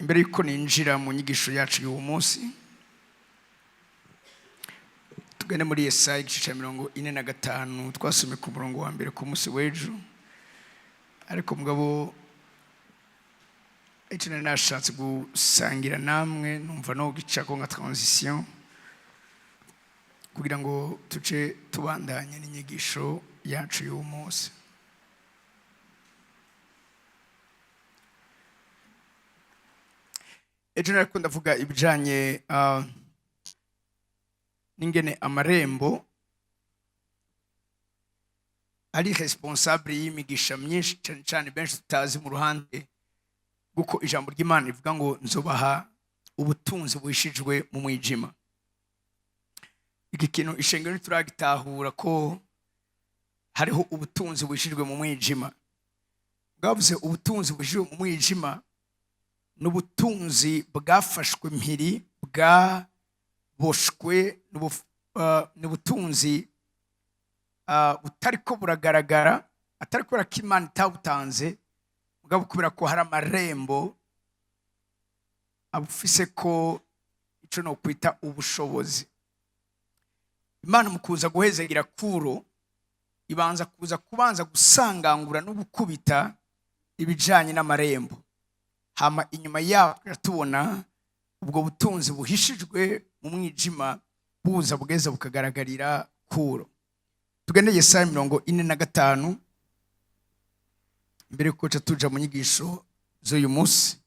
Imbere y'uko ninjira mu nyigisho yacu y'uwo munsi, tugende muri Yesaya igice cya 45. Twasomye ku murongo wa mbere ku munsi w'ejo, ariko mugabo icyo nari nashatse gusangira namwe, numva no gicako nka transition kugira ngo tuce tubandanye n'inyigisho yacu y'uwo munsi. Ejo nariko ndavuga ibijanye n'ingene amarembo ari responsable y'imigisha myinshi, cyane cyane benshi tutazi mu ruhande, kuko ijambo ry'Imana rivuga ngo nzobaha ubutunzi buhishijwe mu mwijima. Iki kintu ishengero ntituragitahura ko hariho ubutunzi buhishijwe mu mwijima. Bwavuze ubutunzi buhishijwe mu mwijima n'ubutunzi bwafashwe mpiri, bwaboshwe, n'ubutunzi butariko buragaragara, atari kubera ko Imana itabutanze, mugabo kubera ko hari amarembo abufise ko ico no kwita ubushobozi. Imana mu kuza guhezagira Kuro ibanza kuza kubanza gusangangura no gukubita ibijanye n'amarembo, hama inyuma yaho tubona ubwo butunzi buhishijwe mu mwijima buza bugeza bukagaragarira Kuro. Tugende Yesaya 45 mbere yuko tuja mu nyigisho z'uyu munsi.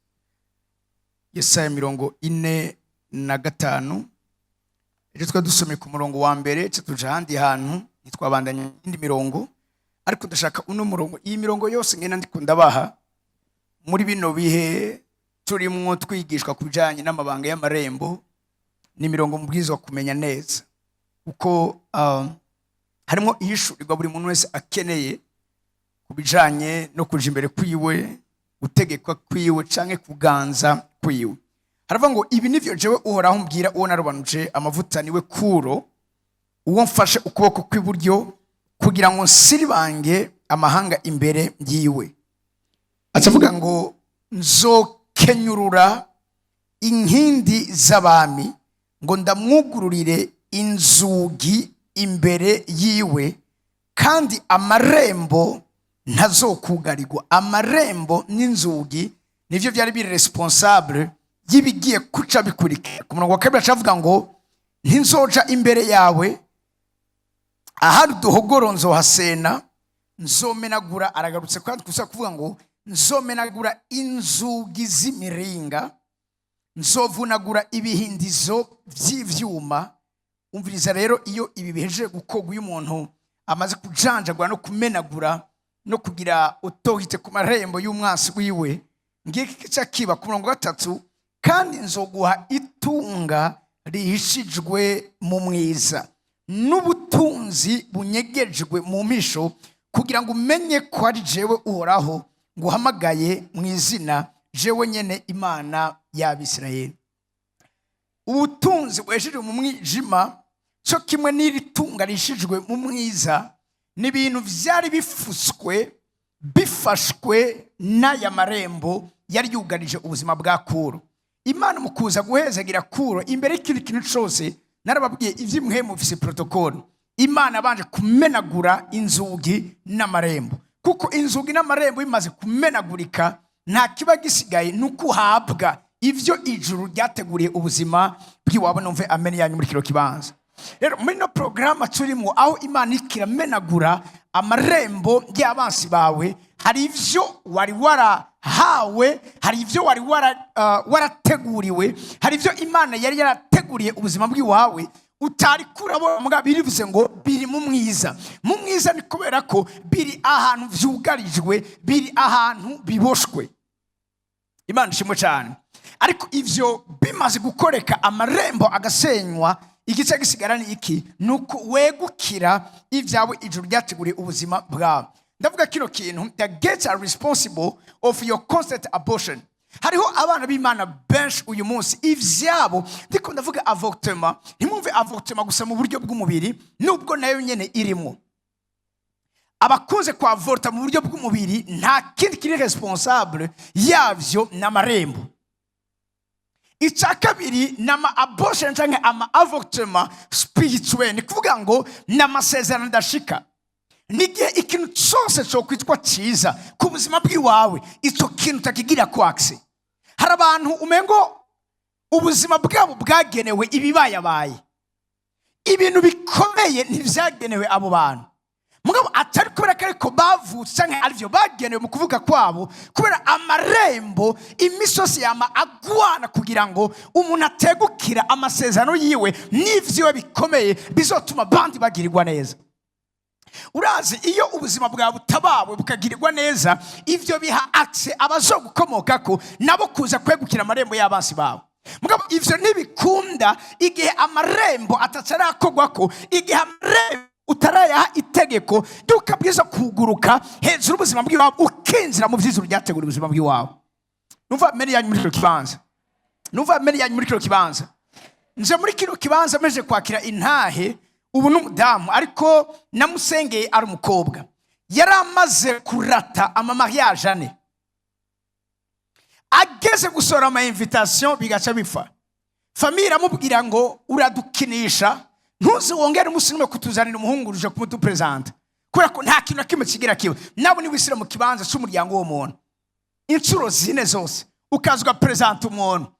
Yesaya 45, ejo twari dusomye ku murongo wa mbere, tuja ahandi hantu, ntitwabandanya indi mirongo, ariko ndashaka uno murongo, iyi mirongo yose ngenda ndiko ndabaha muri bino bihe turimwo twigishwa ku bijanye n'amabanga y'amarembo, ni imirongo mubwirizwa kumenya neza, kuko harimo ihishurirwa buri muntu wese akeneye ku bijanye no kuja imbere kwiwe, gutegekwa kwiwe canke kuganza kwiwe. Haravuga ngo ibi nivyo jewe Uhoraho mbwira uwo narobanuje amavuta, niwe Kuro, uwo mfashe ukuboko kw'iburyo kugira ngo nsiribange amahanga imbere yiwe. Acavuga ngo nzokenyurura inkindi z'abami, ngo ndamwugururire inzugi imbere yiwe, kandi amarembo ntazokugarirwa. Amarembo n'inzugi nivyo byari biri responsable y'ibigiye kuca bikurikira. Ku murongo wa kabiri acavuga ngo ntinzoja imbere yawe ahari uduhogoro nzohasena, nzomenagura. Aragarutse kandi kusa kuvuga ngo nzomenagura inzugi z'imiringa, nzovunagura ibihindizo vy'ivyuma. Umviriza rero, iyo ibi bihejeje gukorwa, iyo umuntu amaze kujanjagura no kumenagura no kugira autorité ku marembo y'umwansi wiwe, ngiki kica kiba ku murongo wa gatatu: kandi nzoguha itunga rihishijwe mu mwiza n'ubutunzi bunyegejwe mu mpisho, kugira ngo umenye ko ari jewe Uhoraho nguhamagaye mu izina, jewe nyene Imana y'Abisirayeli. Ubutunzi buheshejwe mu mwijima cyo kimwe n'iri tunga rihishijwe mu mwiza ni ibintu vyari bifutswe, bifashwe n'aya marembo yari yugarije ubuzima bwa Kuro. Imana mu kuza guhezagira Kuro, imbere y'ikindi kintu cose, narababwiye ivy'imwe mufise protocole, Imana abanje kumenagura inzugi n'amarembo, kuko inzugi n'amarembo bimaze kumenagurika nta kiba gisigaye, nuko uhabwa ivyo ijuru ryateguriye ubuzima bw'iwabo. Numve amen yanyu muri kino kibanza. Rero muri no porogaramu turimo, aho Imana ikiramenagura amarembo y'abansi bawe, hari ivyo wari warahawe, hari ivyo wari warateguriwe, hari ivyo Imana yari yarateguriye ubuzima bw'iwawe utari kurabona, mugabo birivuze ngo biri mu mwiza. Mu mwiza ni kubera ko biri ahantu vyugarijwe, biri ahantu biboshwe. Imana ishimwe cyane. Ariko ivyo bimaze gukoreka, amarembo agasenywa, igice gisigara ni iki? Ni uko wegukira ibyawe ijuru ryateguriye ubuzima bwawe. Ndavuga kino kintu: the gates are responsible of your constant abortion. Hariho abana b'Imana benshi uyu munsi ivyabo, ndiko ndavuga avortement, ntimwumve avortement gusa mu buryo bw'umubiri, nubwo nayo nyene irimo. Abakunze kwavorta mu buryo bw'umubiri, nta kindi kiri responsable yavyo n'amarembo. Icya kabiri ni ama abortion cyangwa ama avortement spirituel. Ni kuvuga ngo ni amasezerano adashika. N'igihe ikintu cyose cyo kwitwa cyiza ku buzima bw'iwawe, icyo kintu utakigira ko accès. Hari abantu umengo ubuzima bwabo bwagenewe ibibayabaye, ibintu bikomeye ntibyagenewe abo bantu. Mugabo atari kubera ko ariko bavutse cyangwa aribyo bagenewe mu kuvuga kwabo, kubera amarembo imisozi yama agwana kugira ngo umuntu ategukira amasezerano yiwe n'ivyiwe bikomeye bizotuma abandi bagirirwa neza. Urazi, iyo ubuzima bwawe butabawe bukagirirwa neza, ivyo biha accès abazogukomokako nabo kuza kwegukira amarembo y'abansi bawe. Mugabo ivyo ntibikunda igihe amarembo atacarakorwako, igihe amarembo utarayaha itegeko ry'uko abwiza kuguruka hejuru y'ubuzima bw'iwawe, ukinjira mu vy'ijuru ryategura ubuzima bw'iwawe. Numva amen yanyu muri kino kibanza. Numva amen yanyu muri kino kibanza. Nje muri kino kibanza meje kwakira intahe. Ubu ni umudamu, ariko namusengeye ari umukobwa. Yari amaze kurata ama mariage 4, ageze gusohora ama invitation bigaca bipfa. Famille iramubwira ngo: "Uradukinisha, ntuzi wongere umunsi n'umwe kutuzanira umuhungu uje kumuduperezanta, kubera ko nta kintu na kimwe kigira kiba." Nawe niwishyira mu kibanza cy'umuryango w'uwo muntu, inshuro 4 zose ukaza ugaperezanta umuntu,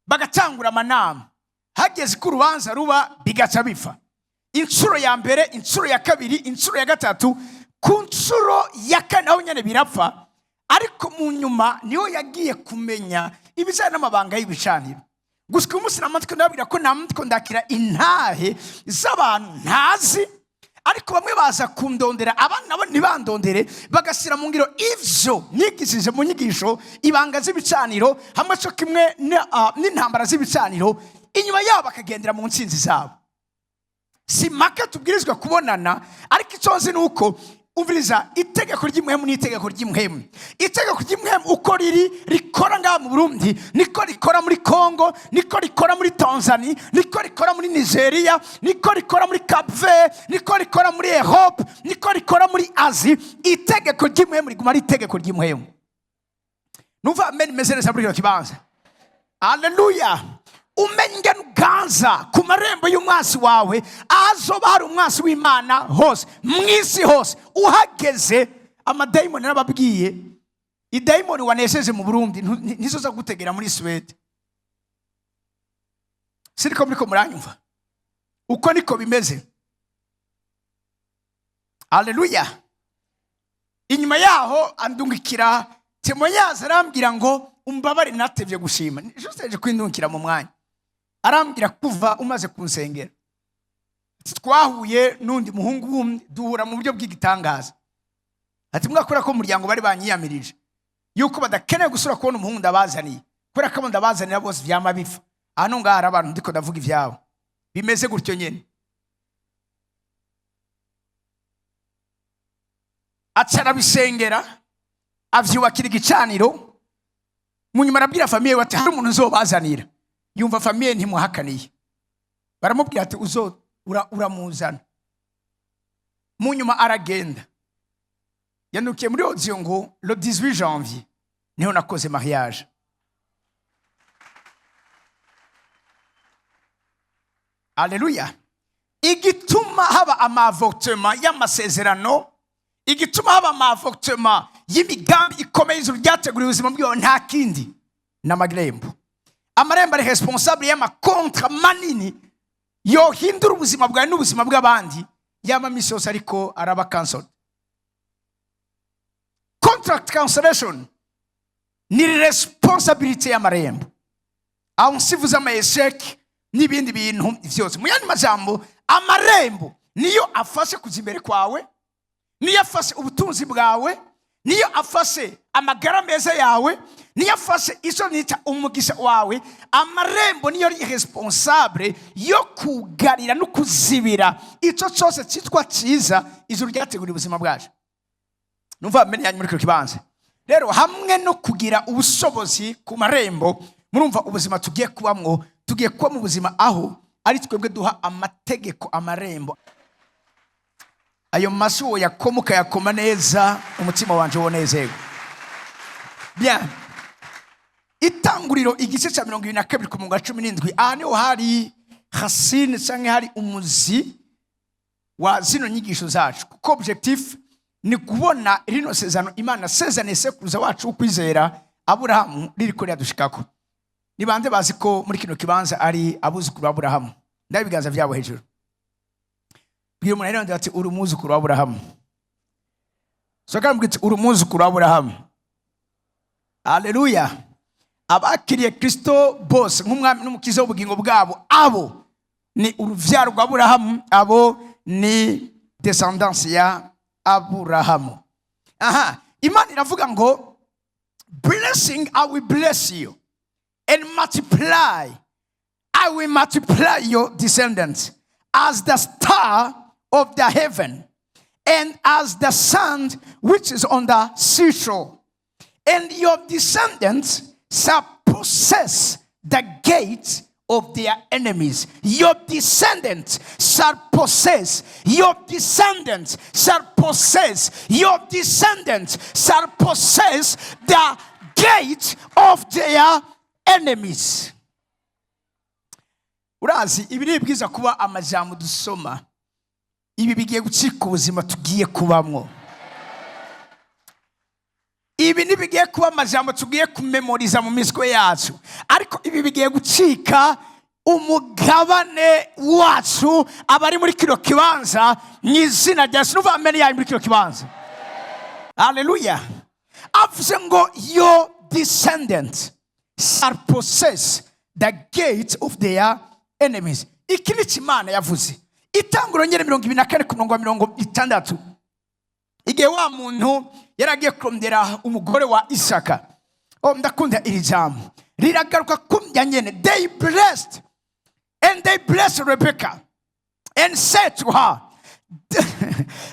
bagatangura amanama, hageze ko urubanza ruba bigaca bipfa, inshuro ya mbere, inshuro ya kabiri, inshuro ya gatatu, ku nshuro ya kane aho nyine birapfa. Ariko mu nyuma niho yagiye kumenya ibijyanye n'amabanga y'ibicaniro. Gusa uyu munsi namatwi ndababwira ko namatwi ndakira intahe z'abantu ntazi, ariko bamwe baza kundondera, abandi nabo ntibandondere, bagashyira mu ngiro ivyo nigishije mu nyigisho ibanga z'ibicaniro, hamwe cyo kimwe n'intambara z'ibicaniro. Inyuma yabo bakagendera mu ntsinzi zabo. Si mpaka tubwirizwa kubonana, ariko icyo nzi ni uko, umviriza, itegeko ry'impwemu ni itegeko ry'impwemu. Itegeko ry'impwemu uko riri rikora ngaha mu Burundi, niko rikora muri Congo, niko rikora muri Tanzania, niko rikora muri Nigeria, niko rikora muri Cape Vert, niko rikora muri Europe, niko rikora muri Asie. Itegeko ry'impwemu riguma ari itegeko ry'impwemu. Numva amen imeze neza muri kino kibanza. Aleluya! Umenye ingene uganza ku marembo y'umwasi wawe. Ahazoba hari umwasi w'Imana hose mu isi hose, uhageze amadayimoni narababwiye, idayimoni wanesheje mu Burundi ntizoza gutegera muri Suwede. Siriko muriko muranyumva? Uko niko bimeze. Aleluya! Inyuma yaho andungikira témoignage, arambwira ngo: "Umbabare natevye gushima." Juste kwindungikira mu mwanya, arambwira: "Kuva umaze kunsengera, twahuye n'undi muhungu wundi, duhura mu buryo bw'igitangaza." Ati: "Mwakora ko umuryango bari banyiyamirije yuko badakeneye gusura kubona umuhungu ndabazaniye, kubera ko abo ndabazanira bose vyama bipfa." Hano ngaha hari abantu ndiko ndavuga ivyabo bimeze gutyo nyene. Aca arabisengera, avyubakira igicaniro. Mu nyuma arabwira famille ati: "Hari umuntu uzobazanira." Yumva famille ntimuhakaniye, baramubwira ati: "Uzo uramuzana." Mu nyuma aragenda, yandukiye muri audio ngo: "Le 18 janvier niho nakoze mariage." Aleluya! Igituma haba ama avortement y'amasezerano, igituma haba ama avortement y'imigambi ikomeye ijuru ryateguriye ubuzima bwawe, nta kindi, ni amarembo. Amarembo ari responsable y'ama contrat manini yohindura ubuzima bwawe n'ubuzima bw'abandi, yaba misi yose ariko araba cancelled. Contract cancellation ni responsibility y'amarembo. Aho nsivuze ama échec n'ibindi bintu vyose. Mu yandi majambo, amarembo niyo afashe kuja imbere kwawe, niyo afashe ubutunzi bwawe, niyo afashe amagara meza yawe, niyo afashe icyo nita umugisha wawe. Amarembo niyo ari responsable yo kugarira no kuzibira icyo cyose cyitwa cyiza ijuru ryateguriye ubuzima bwacu. Numva amen yanyu muri kino kibanza. Rero hamwe no kugira ubushobozi ku marembo, murumva ubuzima tugiye kubamwo. Tugiye kuba mu buzima aho ari twebwe duha amategeko amarembo. Ayo masi woyakoma, ukayakoma neza, umutima wanje wonezerwa. Bien, itanguriro 24, Itanguriro igice cya 22 ku murongo wa 17. Aha niho hari racine cyangwa hari umuzi wa zino nyigisho zacu, kuko objectif ni kubona rino sezerano Imana asezeraniye sekuruza wacu w'ukwizera Aburahamu ririko riradushikako. Ni bande bazi ko muri kino kibanza ari abuzukuru b'Aburahamu? Ndabe ibiganza byabo hejuru. Bwira umuntu ari ati: "Uri umwuzukuru w'Aburahamu." Soka mbwira ati: "Uri umwuzukuru w'Aburahamu." Haleluya! Abakiriye Kristo bose nk'umwami n'umukiza w'ubugingo bwabo, abo ni uruvyaro rwa Aburahamu, abo ni descendance ya Aburahamu. Aha Imana iravuga ngo: "Blessing, I will bless you, and multiply, I will multiply your descendants as the star of the heaven and as the sand which is on the seashore, and your descendants shall possess the gates of their enemies." Your descendants shall possess, your descendants shall possess, your descendants shall possess the gates of their enemies. Urazi, ibi ni bwiza kuba amajambo dusoma. Ibi bigiye gucika ubuzima tugiye kubamwo. Ibi ntibigiye kuba amajambo tugiye kumemoriza mu mitwe yacu, ariko ibi bigiye gucika umugabane wacu abari muri kino kibanza, mu izina rya Yesu. Nuva amen yanyu muri kino kibanza. Haleluya! Avuze ngo: "Your descendants shall possess the gate of their enemies." Iki ni cyo Imana yavuze. Itanguro nyine 24 ku murongo wa 60, igihe wa muntu yari agiye kurondera umugore wa Isaka. Oh, ndakunda iri jambo, riragaruka kumya nyene. They blessed and they blessed Rebecca and said to her,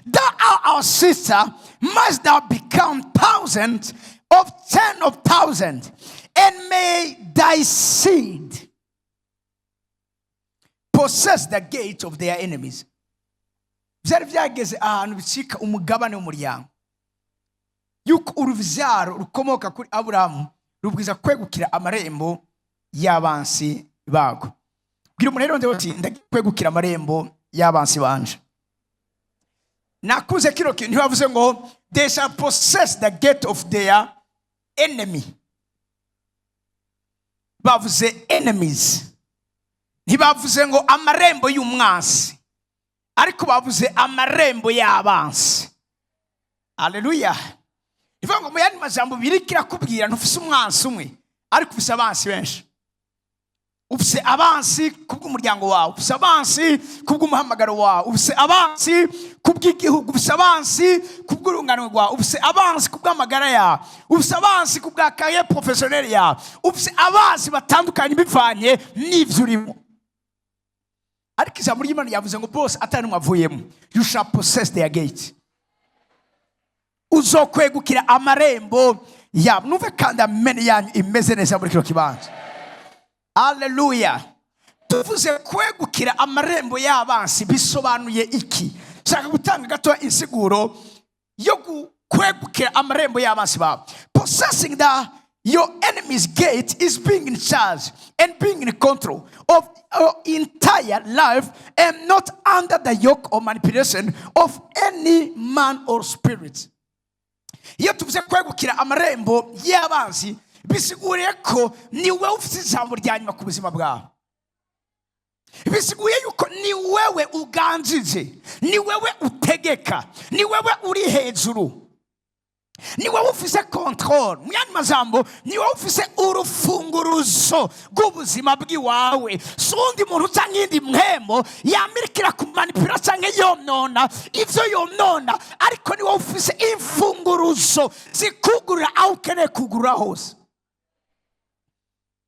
"Thou art our sister, must thou become thousands of ten of thousands, and may thy seed possess the gate of their enemies." Byari byageze ahantu bicika umugabane w'umuryango, yuko urubyaro rukomoka kuri Aburahamu rubwiza kwegukira amarembo y'abansi bago. Bwira umuntu rero uti: "Ndagiye kwegukira amarembo y'abansi banje." Nakuze kino kintu. Ntibavuze ngo "They shall possess the gate of their enemy", bavuze "enemies". Ntibavuze ngo amarembo y'umwansi, ariko bavuze amarembo y'abansi. Aleluya! Ivuga ngo, mu yandi majambo, biriko irakubwira ntufise umwansi umwe, ariko ufise abansi benshi. Ufise abansi kubw'umuryango wawe, ufise abansi kubw'umuhamagaro wawe, ufise abansi kubw'igihugu, ufise abansi kubw'urungano rwawe, ufise abansi kubw'amagara yawe, ufise abansi kubwa carrière professionnelle yawe. Ufise abansi batandukanye bivanye n'ivyo urimo, ariko ijambo ry'Imana ryavuze ngo bose atari n'umwe avuyemo, you shall possess their gate. Uzokwegukira amarembo yabo. Numve kandi amen yanyu imeze neza muri kino kibanza. Aleluya! Tuvuze kwegukira amarembo y'abansi bisobanuye iki? Shaka gutanga gato insiguro yo kwegukira amarembo y'abansi bawe. Possessing the your enemy's gate is being in charge and being in control of your entire life and not under the yoke or manipulation of any man or spirit. Iyo tuvuze kwegukira amarembo y'abanzi, bisiguriye ko ni wowe ufite ijambo rya nyuma ku buzima bwawe. Bisiguye yuko ni wewe uganjije, ni wewe utegeka, ni wewe uri hejuru, ni wowe ufise contrôle. Mu yandi majambo, ni wowe ufise urufunguruzo rw'ubuzima bw'iwawe. Si uwundi muntu cyangwa iyindi mpemo yamirikira kumanipira cyangwa yonona ivyo yonona, ariko ni wowe ufise imfunguruzo zikugurira aho ukeneye kugurura hose.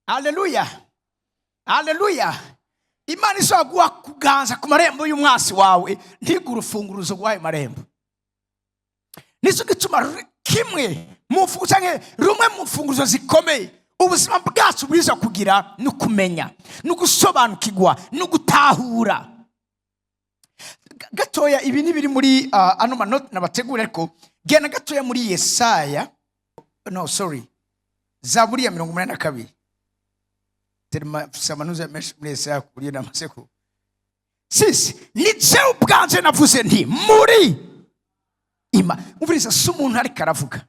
Haleluya, haleluya! Imana ishobora guha kuganza ku marembo y'umwasi wawe, ntigure urufunguruzo rw'ayo marembo. Nicyo gituma kimwe mu mfunguzo canke rumwe mu mfunguzo zikomeye ubuzima bwacu bwiza kugira ni ukumenya, ni ugusobanukirwa, ni ugutahura. Gatoya, ibi ni biri muri ano manoti nabategura, ariko genda gatoya muri Yesaya, no, sorry, Zaburi ya 82. Tellement mfise amanuza menshi muri Yesaya ku buryo namaze ku 6. Ni jewe ubwanje navuze nti muri ima. Umviriza, si umuntu ariko aravuga,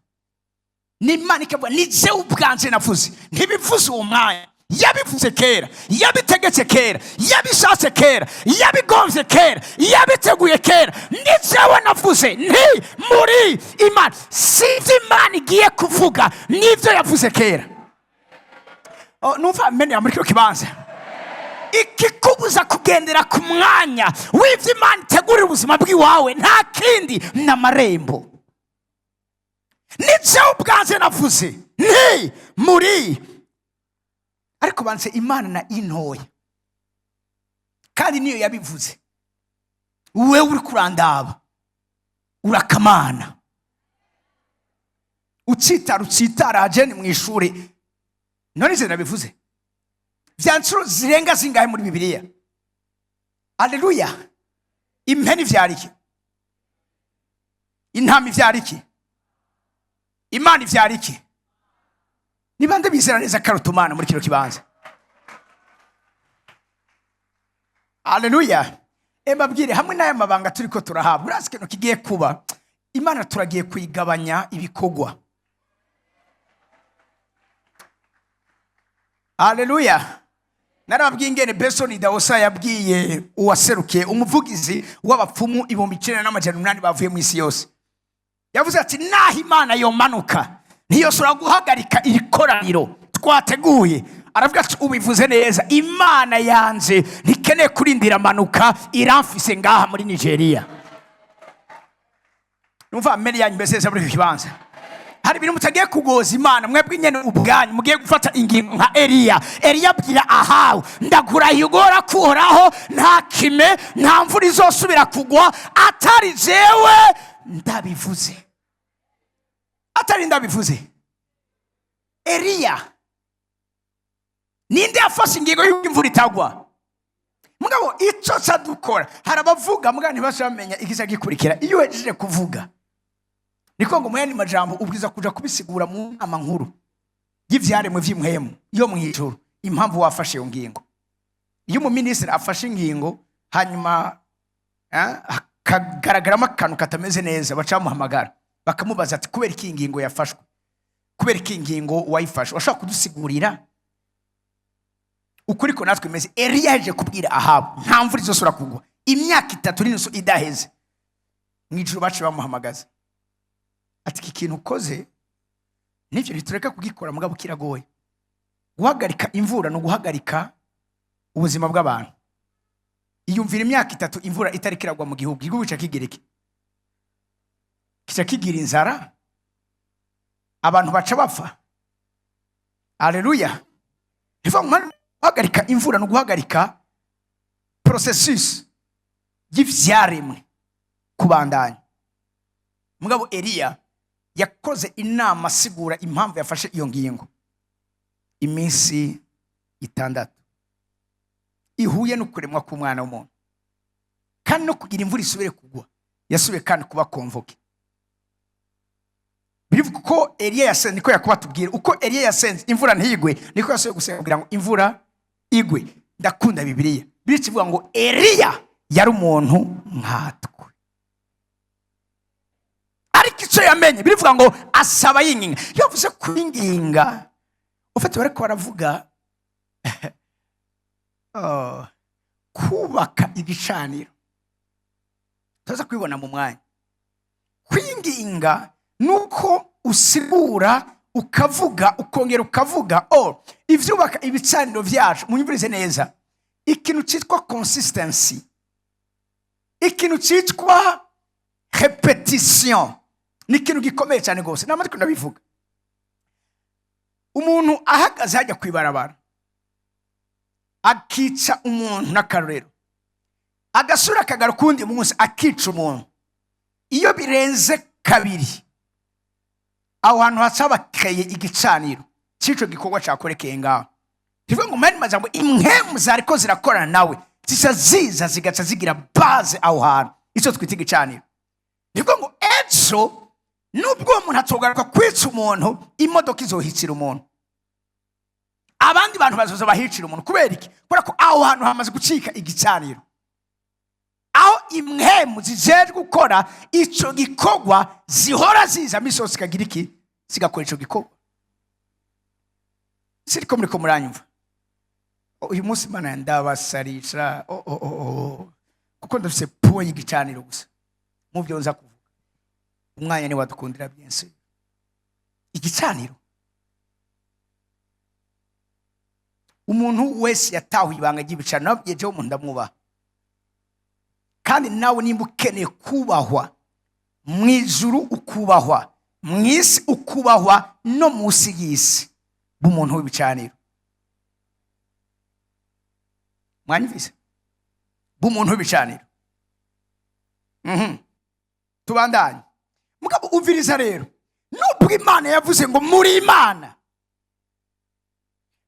ni Imana ikavuga: ni jewe ubwanje navuze. Ntibivuze uwo mwanya, yabivuze kera, yabitegetse kera, yabishatse kera, yabigombye kera, yabiteguye kera. Ni jewe navuze nti muri Imana. Si ibyo Imana igiye kuvuga, nibyo yavuze kera. Oh, numva amenera muri kino kibanza. Ikikubuza kugendera ku mwanya w'ibyo Imana itegurira ubuzima bw'iwawe nta kindi, ni amarembo. Ni jewe ubwanjye navuze nti muri, ariko banse Imana na intoya, kandi niyo yabivuze. Wewe uri kurandaba, urakamana, utsitara utsitara ajeni mu ishuri. None izo nabivuze vya nshuro zirenga zingahe muri Bibiliya? Aleluya! Impene ivyara iki? Intama ivyara iki? Imana ivyara iki? Ni bande bizera neza karuta Imana muri kino kibanza? Aleluya! Mbabwire, hamwe n'aya mabanga turiko turahabwa, urazi ikintu kigiye kuba? Imana turagiye kuyigabanya ibikorwa. Aleluya! Narababwiye ingene Besoni Idahosa yabwiye uwaserukiye umuvugizi w'abapfumu 9800 bavuye mu isi yose. Yavuze ati: naho Imana yomanuka, ntiyosora guhagarika iri koraniro twateguye. Aravuga ati: ubivuze neza, Imana yanze ntikeneye kurindira amanuka, iramfise ngaha muri Nigeria. Numva amene yanyu mbese neza muri iki kibanza. Hari ibintu mutagiye kugoza Imana, mwebwe nyene ubwanyu mugiye gufata ingingo nka Eliya. Eliya abwira Ahabu: ndakurahiye ugora kuhoraho, nta kime, nta mvura izosubira kugwa atari jewe ndabivuze, atari ndabivuze. Eliya, ninde yafashe ingingo y'uko imvura itagwa? Mugabo ico cadukora, hari abavuga mugabo ntibasha bamenya igica gikurikira. Iyo uhejeje kuvuga, niko ngo mu yandi majambo ubwiza kuja kubisigura mu nama nkuru y'ivyaremwe vy'impwemu yo mw'ijuru impamvu wafashe iyo ngingo. Iyo umuminisitiri afashe ingingo, hanyuma hakagaragaramo akantu katameze neza, baca bamuhamagara bakamubaza ati: kubera iki iyi ngingo yafashwe? Kubera iki iyi ngingo wayifashe? Washobora kudusigurira ukuri? Ko natwe imeze. Eliya yaje kubwira Ahabu nta mvura izosubira kugwa imyaka 3.5 idaheze, mu ijuru baciye bamuhamagaza ati: iki kintu ukoze nibyo, ntitureka kugikora, mugabo kiragoye. Guhagarika imvura ni uguhagarika ubuzima bw'abantu. Iyumvira imyaka 3 imvura itariko iragwa mu gihugu. Igihugu kica kigira iki? Kica kigira inzara, abantu baca bapfa. Aleluya! Guhagarika imvura ni uguhagarika processus y'ivyaremwe kubandanya. Mugabo Eliya yakoze inama asigura impamvu yafashe iyo ngingo iminsi 6 ihuye no kuremwa k'umwana w'umuntu, kandi no kugira imvura isubire kugwa yasubiye kandi kuba convoqué. Birivuga uko Eliya yasenze, niko Yakuba atubwira uko Eliya yasenze imvura ntigwe, niko yasubiye gusenga kugira ngo imvura igwe. Ndakunda Bibiliya. Bibiliya ivuga ngo Eliya yari umuntu nkatwe, ariko icyo yamenye, birivuga ngo asaba yinginga. Iyo bavuze kwinginga, ufite bariko baravuga, oh, kubaka igicaniro, tuza kubibona mu mwanya. Kwinginga nuko usigura, ukavuga, ukongera ukavuga. Oh, ivyubaka ibicaniro vyacu, munyumvirize neza, ikintu cyitwa consistency, ikintu cyitwa repetition ni ikintu gikomeye cyane rwose. Nta matwi ndabivuga. Umuntu ahagaze hajya kwibarabara akica umuntu n'akarorero, agasura akagaruka uwundi munsi akica umuntu, iyo birenze kabiri, aho hantu haca bakeye igicaniro cy'ico gikorwa cyakorekeye ngaho. Bivuga ngo mu yandi majambo, impwemu zariko zirakorana nawe zica ziza zigaca zigira base aho hantu, icyo twita igicaniro. Bivuga ngo ejo nubwo uwo muntu atogaruka kwica umuntu, imodoka izohitsira umuntu. Abantu bazohura n'ingorane. Abandi bantu bazoza bahicira umuntu. Kubera iki? Kubera ko aho hantu hamaze gucika igicaniro, aho impwemu zijejwe gukora ico gikorwa zihora ziza misi zikagira iki? Zigakora ico gikorwa. Siriko muriko muranyumva? Uyu munsi Imana ndabasarisha. Oh, oh, oh, oh. Kuko ndafise point y'igicaniro gusa mu byo nza kuvuga. Umwanya ni wadukundira bien sûr. Igicaniro, umuntu wese yatahuye ibanga ry'ibicaniro, nabwiye jewe umuntu ndamwubaha. Kandi nawe nimba ukeneye kubahwa mu ijuru, ukubahwa mu isi, ukubahwa no munsi y'isi, b'umuntu w'ibicaniro. Mwanyumvise? B'umuntu w'ibicaniro. Tubandanye. Mugabo umviriza rero, nubwo Imana yavuze ngo muri Imana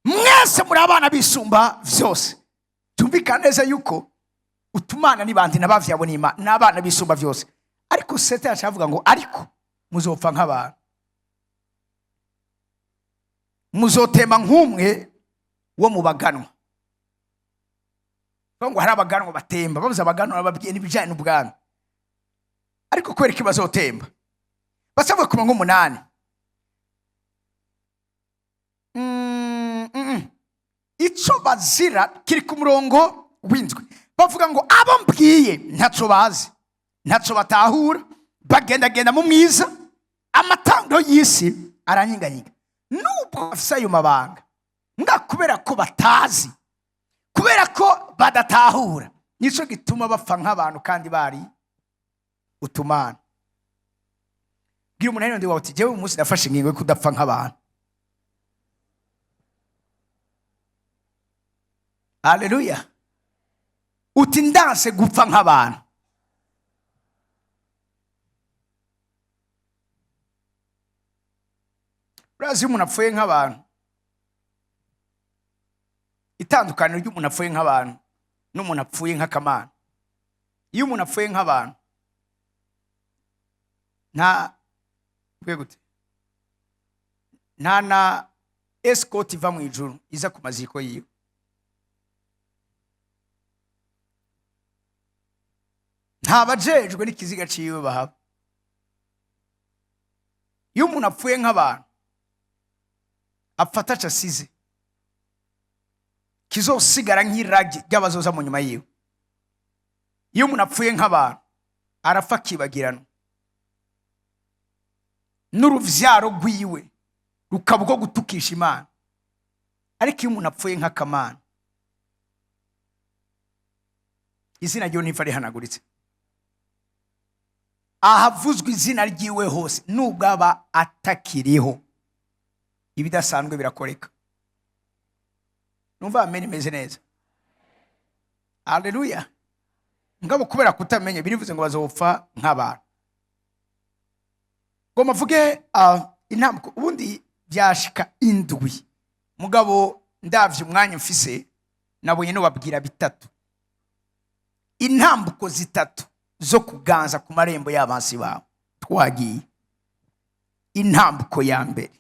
mwese muri abana bisumba vyose, tumvikana neza yuko utumana ni bandi n'abavyabo n'Imana n'abana bisumba vyose. Ariko Sete yacavuga ngo ariko muzopfa nk'abantu, muzotema nk'umwe wo mu baganwa. Bavuga ngo hari abaganwa batemba. Babuze abaganwa, bababwiye n'ibijyanye n'ubwami. Ariko kubera ko bazotemba, basavuga ku mirongo 8. Ico bazira kiri ku murongo w'7. Bavuga ngo abo mbwiye ntaco bazi, ntaco batahura, bagendagenda mu mwiza, amatangiro y'isi aranyiganyiga. Nubwo bafise ayo mabanga nga, kubera ko batazi, kubera ko badatahura, nico gituma bapfa nk'abantu kandi bari utumana. Bwira umuntu ndi wawe uti: "Jewe uyu munsi nafashe ingingo yo kudapfa nk'abantu." Haleluya! Uti: "Ndanse gupfa nk'abantu." Urazi, iyo umuntu apfuye nk'abantu, itandukaniro ry'umuntu apfuye nk'abantu n'umuntu apfuye nk'akamana: iyo umuntu apfuye nk'abantu, nta mvuge gute, nta na escort iva mu ijuru iza ku maziko yiwe. Nta bajejwe n'ikiziga ciwe bahaba. Iyo umuntu apfuye nk'abantu, apfa ataco asize kizosigara nk'iragi ry'abazoza mu nyuma yiwe. Iyo umuntu apfuye nk'abantu, arapfa akibagiranwa, n'uruvyaro rwiwe rukaba uko gutukisha Imana. Ariko iyo umuntu apfuye nk'akamana, izina ryiwe ntipfa rihanaguritse. Ahavuzwe izina ryiwe hose, nubwo aba atakiriho, ibidasanzwe birakoreka. Numva amen imeze neza. Haleluya! Ngabo kubera kutamenya, birivuze ngo bazopfa nk'abantu. Ngo mavuge intambwe ubundi byashika 7, mugabo ndavye umwanya mfise, nabonye nobabwira bitatu, intambuko zitatu zo kuganza ku marembo y'abansi bawe. Twagiye. Intambuko ya mbere: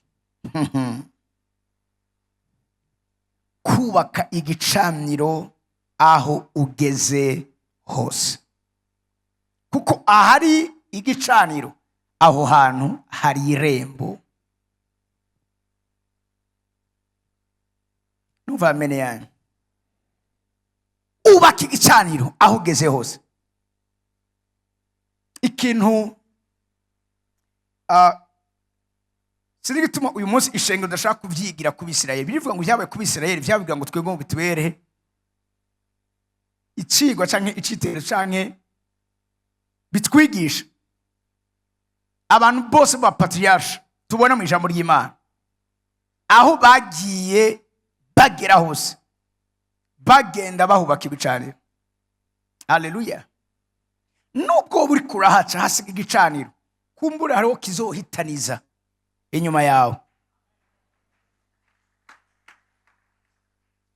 kubaka igicaniro aho ugeze hose, kuko ahari igicaniro, aho hantu hari irembo. Numva amene yanyu. Ubaka igicaniro aho ugeze hose. Ikintu sinzi gituma uyu munsi ishengero udashaka kubyigira ku Bisirayeli. Birivuga ngo byabaye ku Bisirayeli, byavuga ngo twebwe ngo bitubere icigwa canke icitero canke bitwigisha. Abantu bose ba patriarche tubona mu ijambo ry'Imana, aho bagiye bagera hose, bagenda bahubaka ibicaniro. Haleluya! Nubwo buri kurahaca hasiga igicaniro, kumbura hariho kizohitaniza inyuma yawe.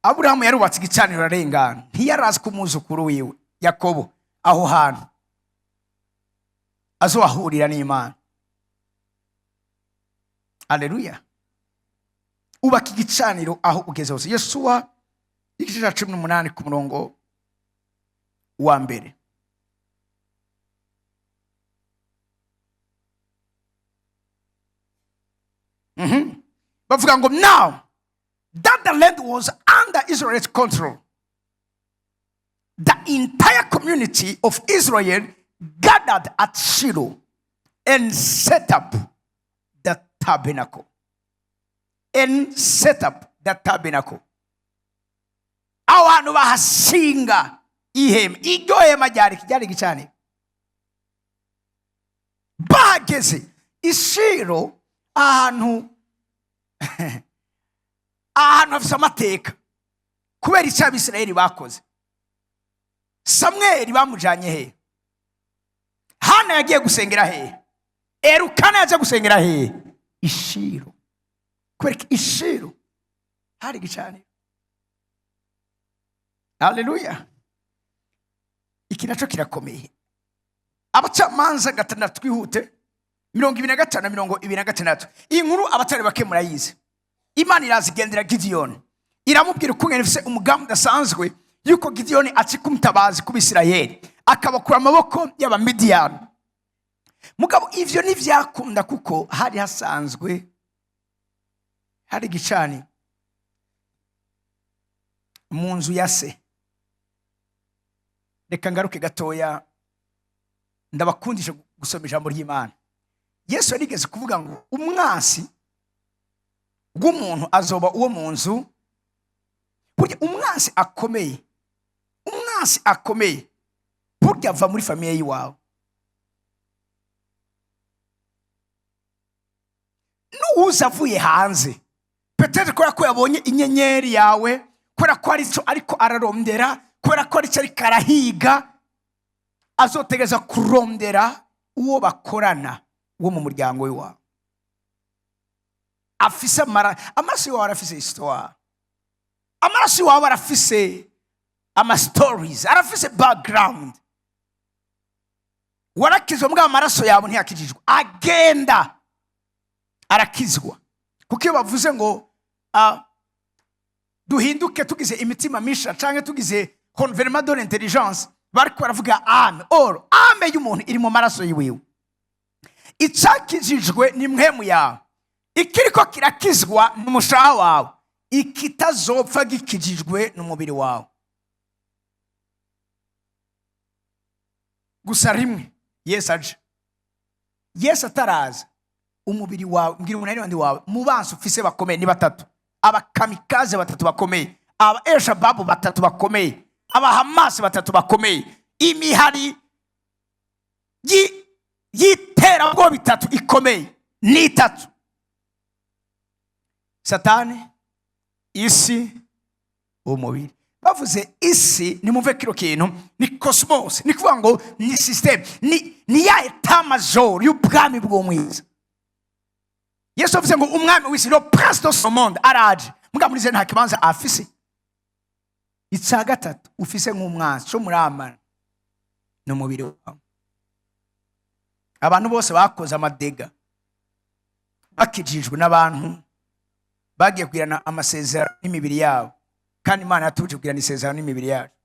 Aburahamu yarubatse igicaniro ararengana, ntiyarazi ko umwuzukuru wiwe Yakobo aho hantu azohahurira n'Imana. Haleluya! Ubaka igicaniro aho ugeze hose. Yosuwa igice cya 18 ku murongo wa mbere. Bavuga ngo now that the land was under Israel's control, the entire community of Israel gathered at Shiloh and set up the tabernacle. And set up the tabernacle. Aho hantu bahashinga ihema. Iryo hema ryari igicaniro. Bahageze i Shilo, ahantu hafise amateka kubera icyo Abisirayeli bakoze. Samweli bamujanye hehe? Hana yagiye gusengera hehe? Erukana yaje gusengera hehe? I Shilo. Kubera ko i Shilo hari igicaniro. Haleluya! Iki nacyo kirakomeye. Abacamanza 6, twihute, 25 na 26. Iyi nkuru abatari bake murayizi. Imana irazigendera Gidiyoni, iramubwira ukungene ifise umugambi udasanzwe yuko Gidiyoni acika umutabazi ku Bisirayeli, akabakura amaboko y'Abamidiyani. Mugabo ivyo ntivyakunda kuko hari hasanzwe hari igicaniro mu nzu ya se. Reka ngaruke gatoya, ndabakundisha gusoma ijambo ry'Imana. Yesu yarigeze kuvuga ngo umwansi w'umuntu azoba uwo mu nzu. Burya umwansi akomeye, umwansi akomeye burya ava muri famille y'iwawe. N'uwuza avuye hanze, peut-être kubera ko yabonye inyenyeri yawe, kubera ko ari cyo ariko ararondera, kubera ko aricyo ariko arahiga, azotegereza kurondera uwo bakorana wo mu muryango w'iwawe afise amaraso iwawe, arafise histoire. Amaraso iwawe arafise ama stories, arafise background. Warakizwa, mbwa amaraso yawe ntiyakijijwe. Agenda arakizwa, kuko iyo bavuze ngo duhinduke tugize imitima misha canke tugize renouvellement de l'intelligence, bariko baravuga âme. Or âme y'umuntu iri mu maraso yiwiwe. Icakijijwe ni mpwemu yawe, ikiriko kirakizwa ni umushaha wawe, ikitazopfa gikijijwe ni umubiri wawe. Gusa rimwe Yesu aje, Yesu ataraza, umubiri wawe, mbwira umuntu ari wawe mu bansi ufise bakomeye ni batatu, abakamikaze batatu bakomeye, aba Eshababu batatu bakomeye, Abahamasi batatu bakomeye, imihari y'iterabwoba itatu ikomeye ni itatu: Satani, isi, umubiri. Bavuze isi, nimumve kino kintu, ni cosmos, ni kuvuga ngo ni système, ni ya état-major y'ubwami bw'umwiza. Yesu avuze ngo umwami w'isi, le prince de ce monde, araje, mbwa muri ze nta kibanza afise. Icya gatatu ufise nk'umwansi cyo muramana ni umubiri wawe. Abantu bose bakoze ama dégâts bakijijwe n'abantu bagiye kugirana amasezerano n'imibiri yabo, kandi Imana yatuje kugirana isezerano n'imibiri yacu,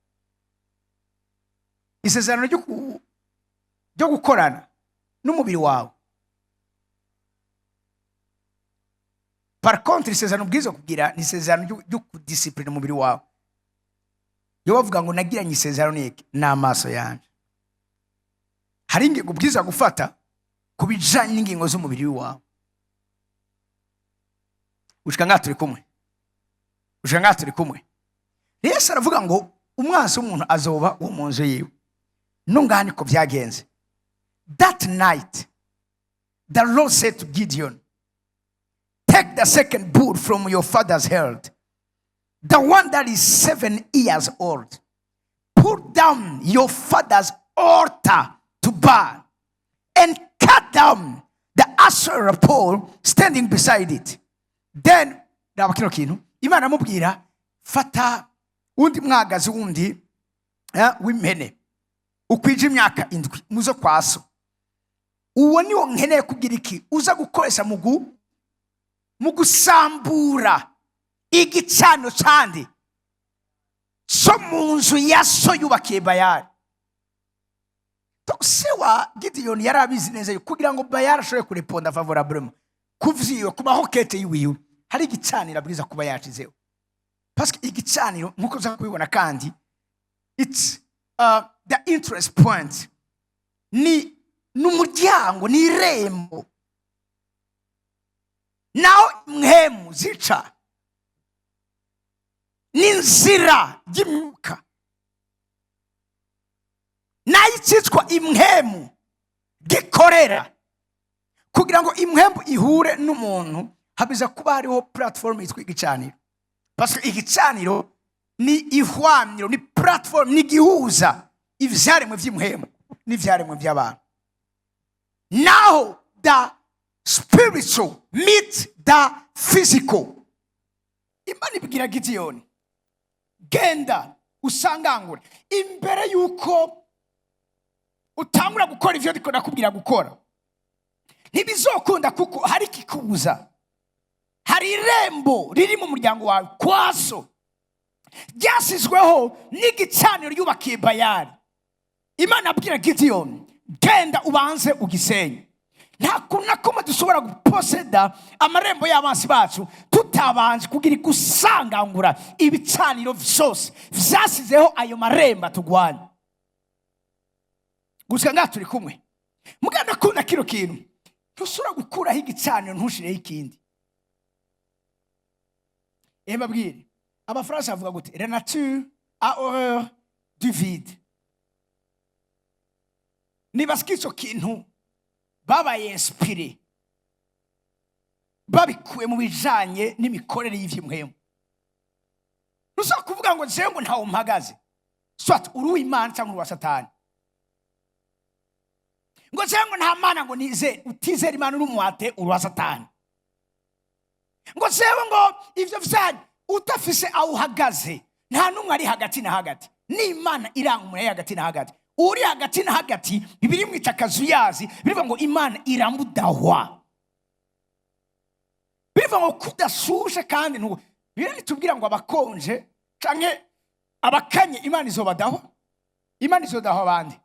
isezerano ryo gukorana n'umubiri wawe. Par contre, isezerano ubwiza kugira ni isezerano ryo kudisciplina umubiri wawe. Iyo bavuga ngo nagiranye isezerano n'iki? N'amaso yanjye. Hari ingingo ubwiza gufata ku bijanye n'ingingo z'umubiri wawe. Ushika ngaha turi kumwe? Ushika ngaha turi kumwe? Yesu aravuga ngo umwansi w'umuntu azoba uwo mu nzu yiwe. No ngaha niko byagenze. That night the Lord said to Gideon, "Take the second bull from your father's herd, the one that is 7 years old. Put down your father's altar to Baal and cut down the Asherah pole standing beside it." Then, raba kino kintu, Imana amubwira fata undi mwagazi wundi w'impene ukwije imyaka 7 muzo kwa so. Uwo niwo nkeneye kugira iki uza gukoresha mu Mu gusambura igicaniro candi cyo mu nzu ya so yubakiye Bayali. Se wa Gidiyoni yari abizi neza yuko kugira ngo Bayali ashobore kurépondre favorablement kuvyiwe, ku ma requêtes yiwiwe, hari igicaniro abwiza kuba yashizeho, parce que igicaniro, nkuko uza kubibona kandi, it's the interest point, ni n'umuryango, ni irembo naho impwemu zica, n'inzira y'imyuka, nayo icyitwa impwemu gikorera. Kugira ngo impwemu ihure n'umuntu, habiza kuba hariho platform yitwa igicaniro, parce que igicaniro ni ihwaniro, ni platform, ni igihuza ivyaremwe vy'impwemu n'ivyaremwe by'abantu, naho the spiritual meet the physical. Imana ibwira Gidiyoni: "Genda usangangure imbere y'uko utangura gukora ivyo ndiko nakubwira gukora. Ntibizokunda kuko hari ikikubuza. Hari irembo riri mu muryango wawe kwa so ryasizweho n'igicaniro yubakiye Bayali." Imana abwira Gidiyoni: "Genda ubanze ugisenye." Nta kuntu na kumwe dushobora guposséder amarembo y'abansi bacu tutabanje kugira gusangangura ibicaniro vyose vyasizeho ayo marembo atugwanya. Gusa ngaha turi kumwe muganda kunda kino kintu: ntushobora gukuraho igicaniro ntushireho ikindi. Mbabwire, Abafaransa bavuga gute? "La nature a horreur du vide." Niba ico kintu babaye inspiré, babikuye mu bijanye n'imikorere y'ivy'impwemu. Ntushobora kuvuga ngo jewe ngo ntawo mpagaze. Soit uri uw'Imana cyangwa uri uwa Satani. Ngo jewe ngo nta Mana ngo nizere, utizera Imana uri umuhate, uri uwa Satani. Ngo jewe ngo ivyo vyanyu, udafise aho uhagaze. Nta n'umwe ari hagati na hagati n'Imana. Iranga umuntu ari hagati na hagati. Uri hagati na hagati, bibiri mwita akazuyazi, bivuga ngo Imana iramudahwa. Bivuga ngo kudashushe kandi ntu biriya nitubwira ngo abakonje canke abakanye Imana izobadahwa. Imana izodahwa abandi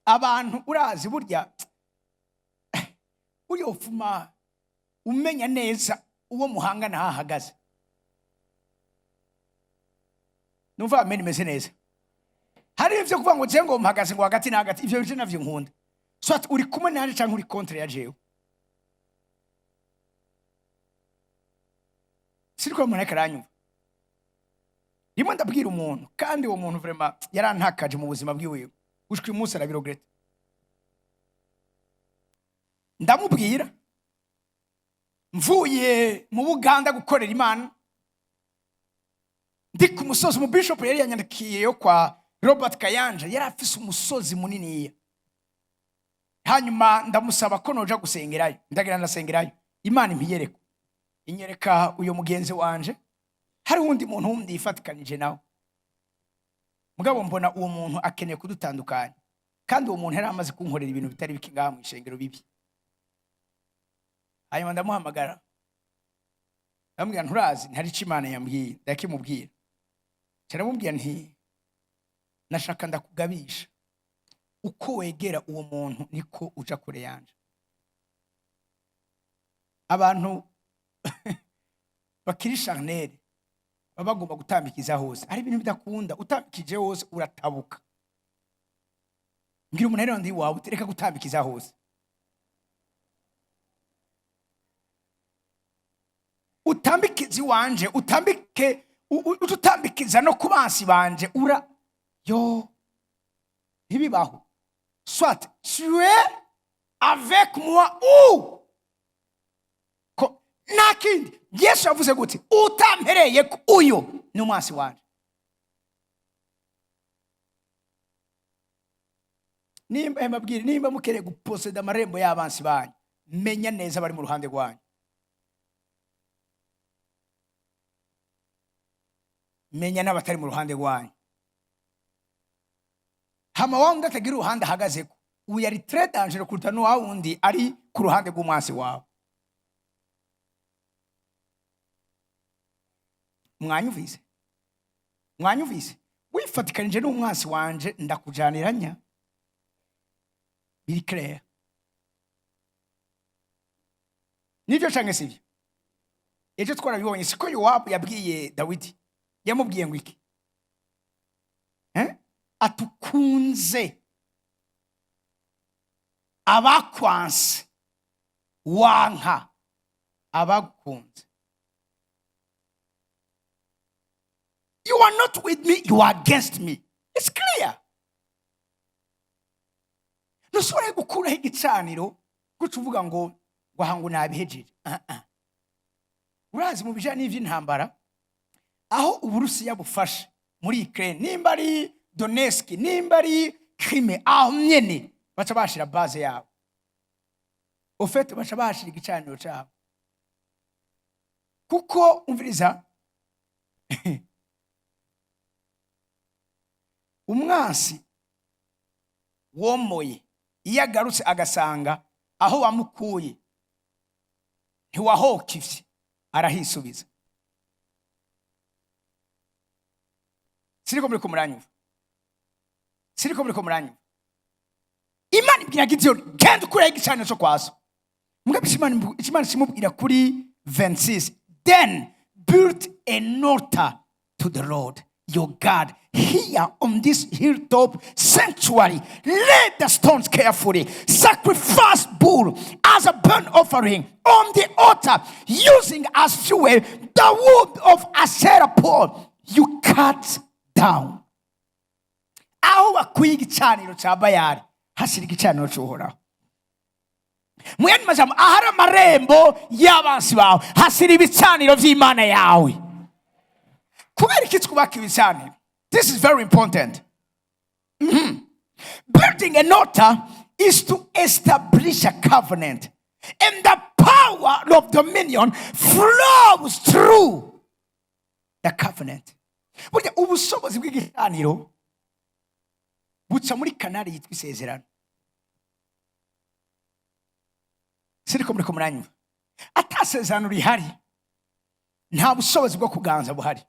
abantu. Urazi burya, burya ufuma umenya neza uwo muhangana aho ahagaze. Numva amen imeze neza. Hari ibyo kuvuga ngo jewe ngo mpagaze ngo hagati na hagati, ivyo bice navyo nkunda. Soit uri kumwe nanje canke uri contre ya jewe. Siriko umuntu ariko aranyumva. Rimwe ndabwira umuntu, kandi uwo muntu vraiment yarantakaje mu buzima bwiwe, gushika uyu munsi arabiregretta. Ndamubwira, mvuye mu Buganda gukorera Imana, ndi ku musozi, umubishopu yari yanyandikiye yo kwa Robert Kayanja, yari afise umusozi muniniya. Hanyuma ndamusaba ko noja gusengerayo. Ndagira ndasengerayo, Imana impiyereko, inyereka uyo mugenzi wanje. Hari uwundi muntu wundi yifatikanije nawe, mugabo mbona uwo muntu akeneye kudutandukanya, kandi uwo muntu yari amaze kunkorera ibintu bitari bike ngaha mu ishengero bibi. Hanyuma ndamuhamagara, ndamubwira: "Nturazi ntari icyo Imana yambwiye." Ndakimubwira, ndamubwira nti: "Nashaka ndakugabisha, uko wegera uwo muntu niko uja kure yanje." Abantu bakiri charnel baba bagomba gutambikiza hose. Hari ibintu bidakunda, utambikije hose uratabuka. Mbwira umuntu rero ndi wawe, utereka gutambikiza hose. Utambikiza iwanje, utambike, utambikiza no ku bansi banje, ura yo ntibibaho. Soit tu es avec moi ou ko nta kindi. Yesu yavuze gute? "Utampereye ko uyu ni umwansi wanje." Nimba mbabwire, nimba mukeneye guposséder amarembo y'abansi banyu, menya neza bari mu ruhande rwanyu, menya n'abatari mu ruhande rwanyu. Hama wa wundi atagira uruhande ahagazeko, uyu ari très dangereux kuruta n'uwa wundi ari Ku ruhande rw'umwansi wawe. Mwanyumvise? Mwanyumvise? Wifatikanije n'umwansi wanje, ndakujaniranya. Biri clair, nibyo canke sibyo? Ejo twarabibonye, siko? Yowabu yabwiye Dawidi, yamubwiye ngo iki? Eh? Atukunze abakwanse, wanka abagukunze. You are not with me, you are against me. It's clear. Ntushobora gukuraho igicaniro guca uvuga ngo aha ngo nabihejeje. Ah, ah. Urazi, mu bijyanye n'iby'intambara, aho Uburusiya bufashe muri Ukraine, nimba ari Donetsk, nimba ari Crimea, aho nyene baca bashira base yabo ufite, baca bashira igicaniro cyabo. Kuko umviriza, umwansi womoye, iyo agarutse agasanga aho wamukuye ntiwahokivye, arahisubiza. Siriko muriko muranyumva? Siriko muriko muranyumva? Imana ibwira Gideyoni: "Genda ukureho igicaniro cyo kwa so." Mugabo Imana ikimubwira kuri 26: "Then build an altar to the Lord your God here on this hilltop sanctuary. Lay the stones carefully. Sacrifice bull as a burnt offering on the altar, using as fuel the wood of Asherah pole you cut down." Aho bakuye igicaniro cya Bayali, hashyira igicaniro cy'Uhoraho. Mu yandi majambo, ahari amarembo y'abansi bawe, hashyira ibicaniro by'Imana yawe. Kubera iki twubaka ibicaniro? This is very important. Building an altar is to establish a covenant, and the power of dominion flows through the covenant. Burya ubushobozi bw'igicaniro buca muri canal yitwa isezerano. Siriko muriko muranyumva? Atasezerano rihari, nta bushobozi bwo kuganza buhari.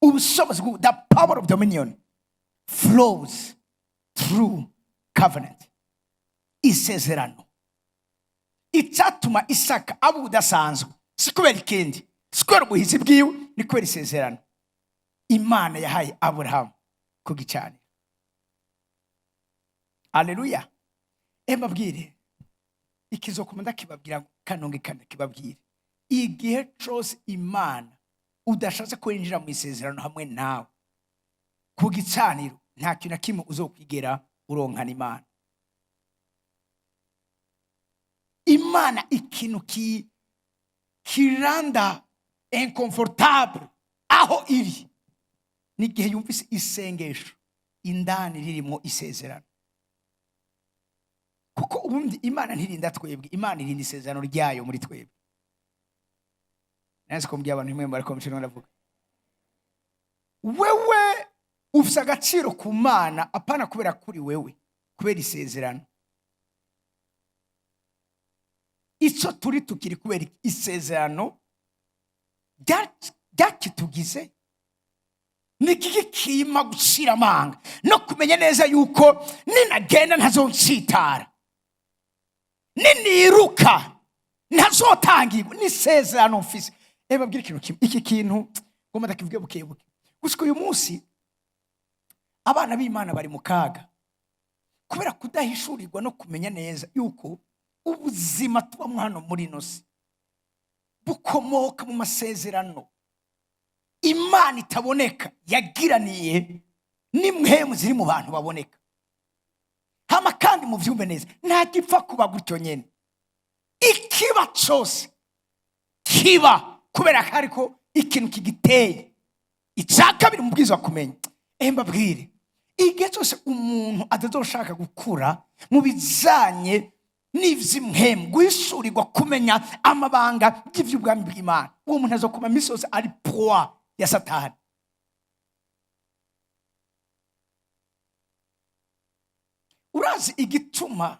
Ubushobozi the power of dominion flows through covenant, isezerano. Icyatuma Isaka aba udasanzwe si kubera ikindi, si kubera ubuhizi bwiwe, ni kubera isezerano Imana yahaye Aburahamu ku gicaniro. Aleluya! Mbabwire, ikizokuma ndakibabwira, kanonge kibabwire: igihe cose Imana udashatse ko yinjira mu isezerano hamwe nawe ku gicaniro, nta kintu na kimwe uzokwigera uronkana Imana. Imana ikintu kiranda inconfortable aho iri n'igihe yumvise isengesho indani ririmo isezerano. Kuko ubundi Imana ntirinda twebwe, Imana irinda isezerano ryayo muri twebwe. Nanze ko mbwiye abantu imwe bariko mucino, ndavuga wewe ufise agaciro ku Mana, apana kubera kuri wewe, kubera isezerano. Ico turi tukiri kubera isezerano ryakitugize. Ni iki kima gushira amanga no kumenya neza yuko ninagenda ntazonsitara, niniruka ntazotangirwa? N'isezerano mfise. Babwire ikintu kimwe, iki kintu ngomba ndakivuge buke buke. Gushika uyu munsi abana b'Imana bari mu kaga kubera kudahishurirwa no kumenya neza yuko ubuzima tubamo hano muri ino si bukomoka mu masezerano Imana itaboneka yagiraniye n'impwemu ziri mu bantu baboneka. Hama kandi muvyumve neza, nta gipfa kuba gutyo nyene. Ikiba cose kiba kubera ko ariko ikintu kigiteye. Icya kabiri mu bwiza kumenya, mbabwire, igihe cyose umuntu atazoshaka gukura mu bijanye n'ivy'impwemu, guhishurirwa, kumenya amabanga y'ivy'ubwami bw'Imana, uwo muntu azokuma misi yose ari proie ya Satani. Urazi igituma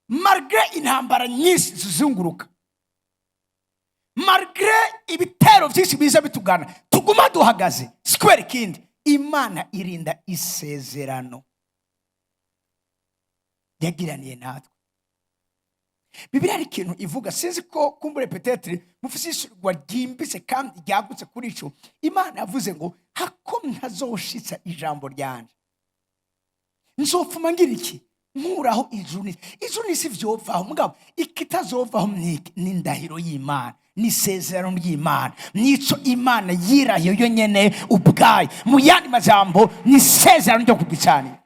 Malgré intambara nyinshi zizunguruka, malgré ibitero byinshi biza bitugana, tuguma duhagaze. Si kubera ikindi, Imana irinda isezerano yagiraniye natwe. Bibiliya hari ikintu ivuga, sinzi ko kumbure peut-être mufise ishyurwa ryimbitse kandi ryagutse kuri ico. Imana yavuze ngo hako ntazoshitsa ijambo ryanje, nzopfuma ngira iki? Nkuraho ijuru n'isi. Ijuru n'isi vyovaho, mugabo ikitazovaho niki? Ni indahiro y'Imana, ni isezerano ry'Imana, nico Imana yirahiye yo nyene ubwayo. Mu yandi majambo, ni isezerano ryo kugicanira.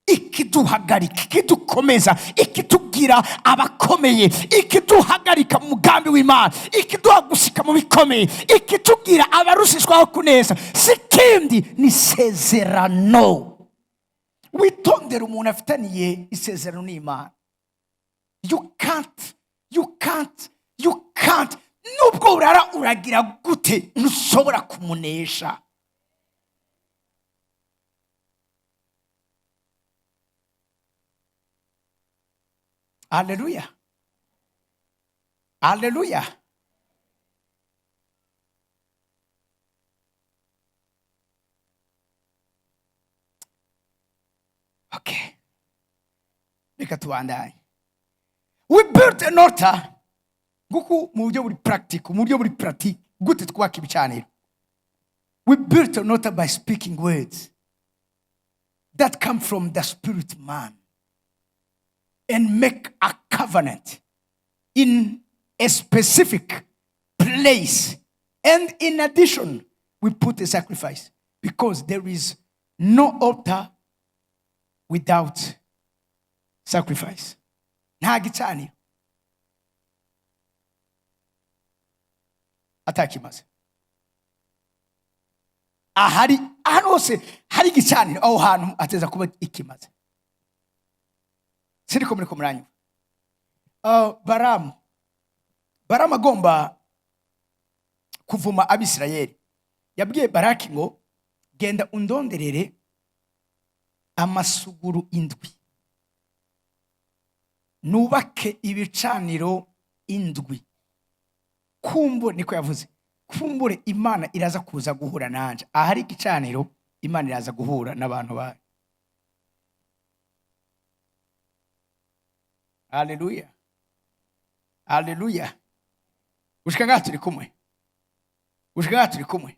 Ikiduhagarika, ikidukomeza, ikitugira abakomeye, ikiduhagarika mu mugambi w'Imana, ikiduha gushika mu bikomeye, ikitugira abarushishwaho kuneza, si kindi, ni isezerano. Witondere umuntu afitaniye isezerano n'Imana. You can't, you can't, you can't. Nubwo urara uragira gute, ntushobora kumunesha. Aleluya, aleluya. Okay, reka tubandanye. We built an altar. Nguku mu buryo buri practical, mu buryo buri pratique, gute twubaka ibicaniro? We built an altar by speaking words that come from the spirit man and make a covenant in a specific place. And in addition, we put a sacrifice because there is no altar without sacrifice. Nta gicaniro atakimaze. Ahari, ahantu hose hari igicaniro, aho hantu hateza kuba ikimaze. Siriko muriko muranyumva? Baramu agomba kuvuma Abisirayeli, yabwiye Baraki ngo: "Genda undonderere amasuguru indwi, nubake ibicaniro indwi. Kumbure," niko yavuze, "kumbure Imana iraza kuza guhura nanje." Ahari igicaniro, Imana iraza guhura n'abantu bayo. Haleluya, haleluya. Gushika ngaha turi kumwe? Gushika ngaha turi kumwe?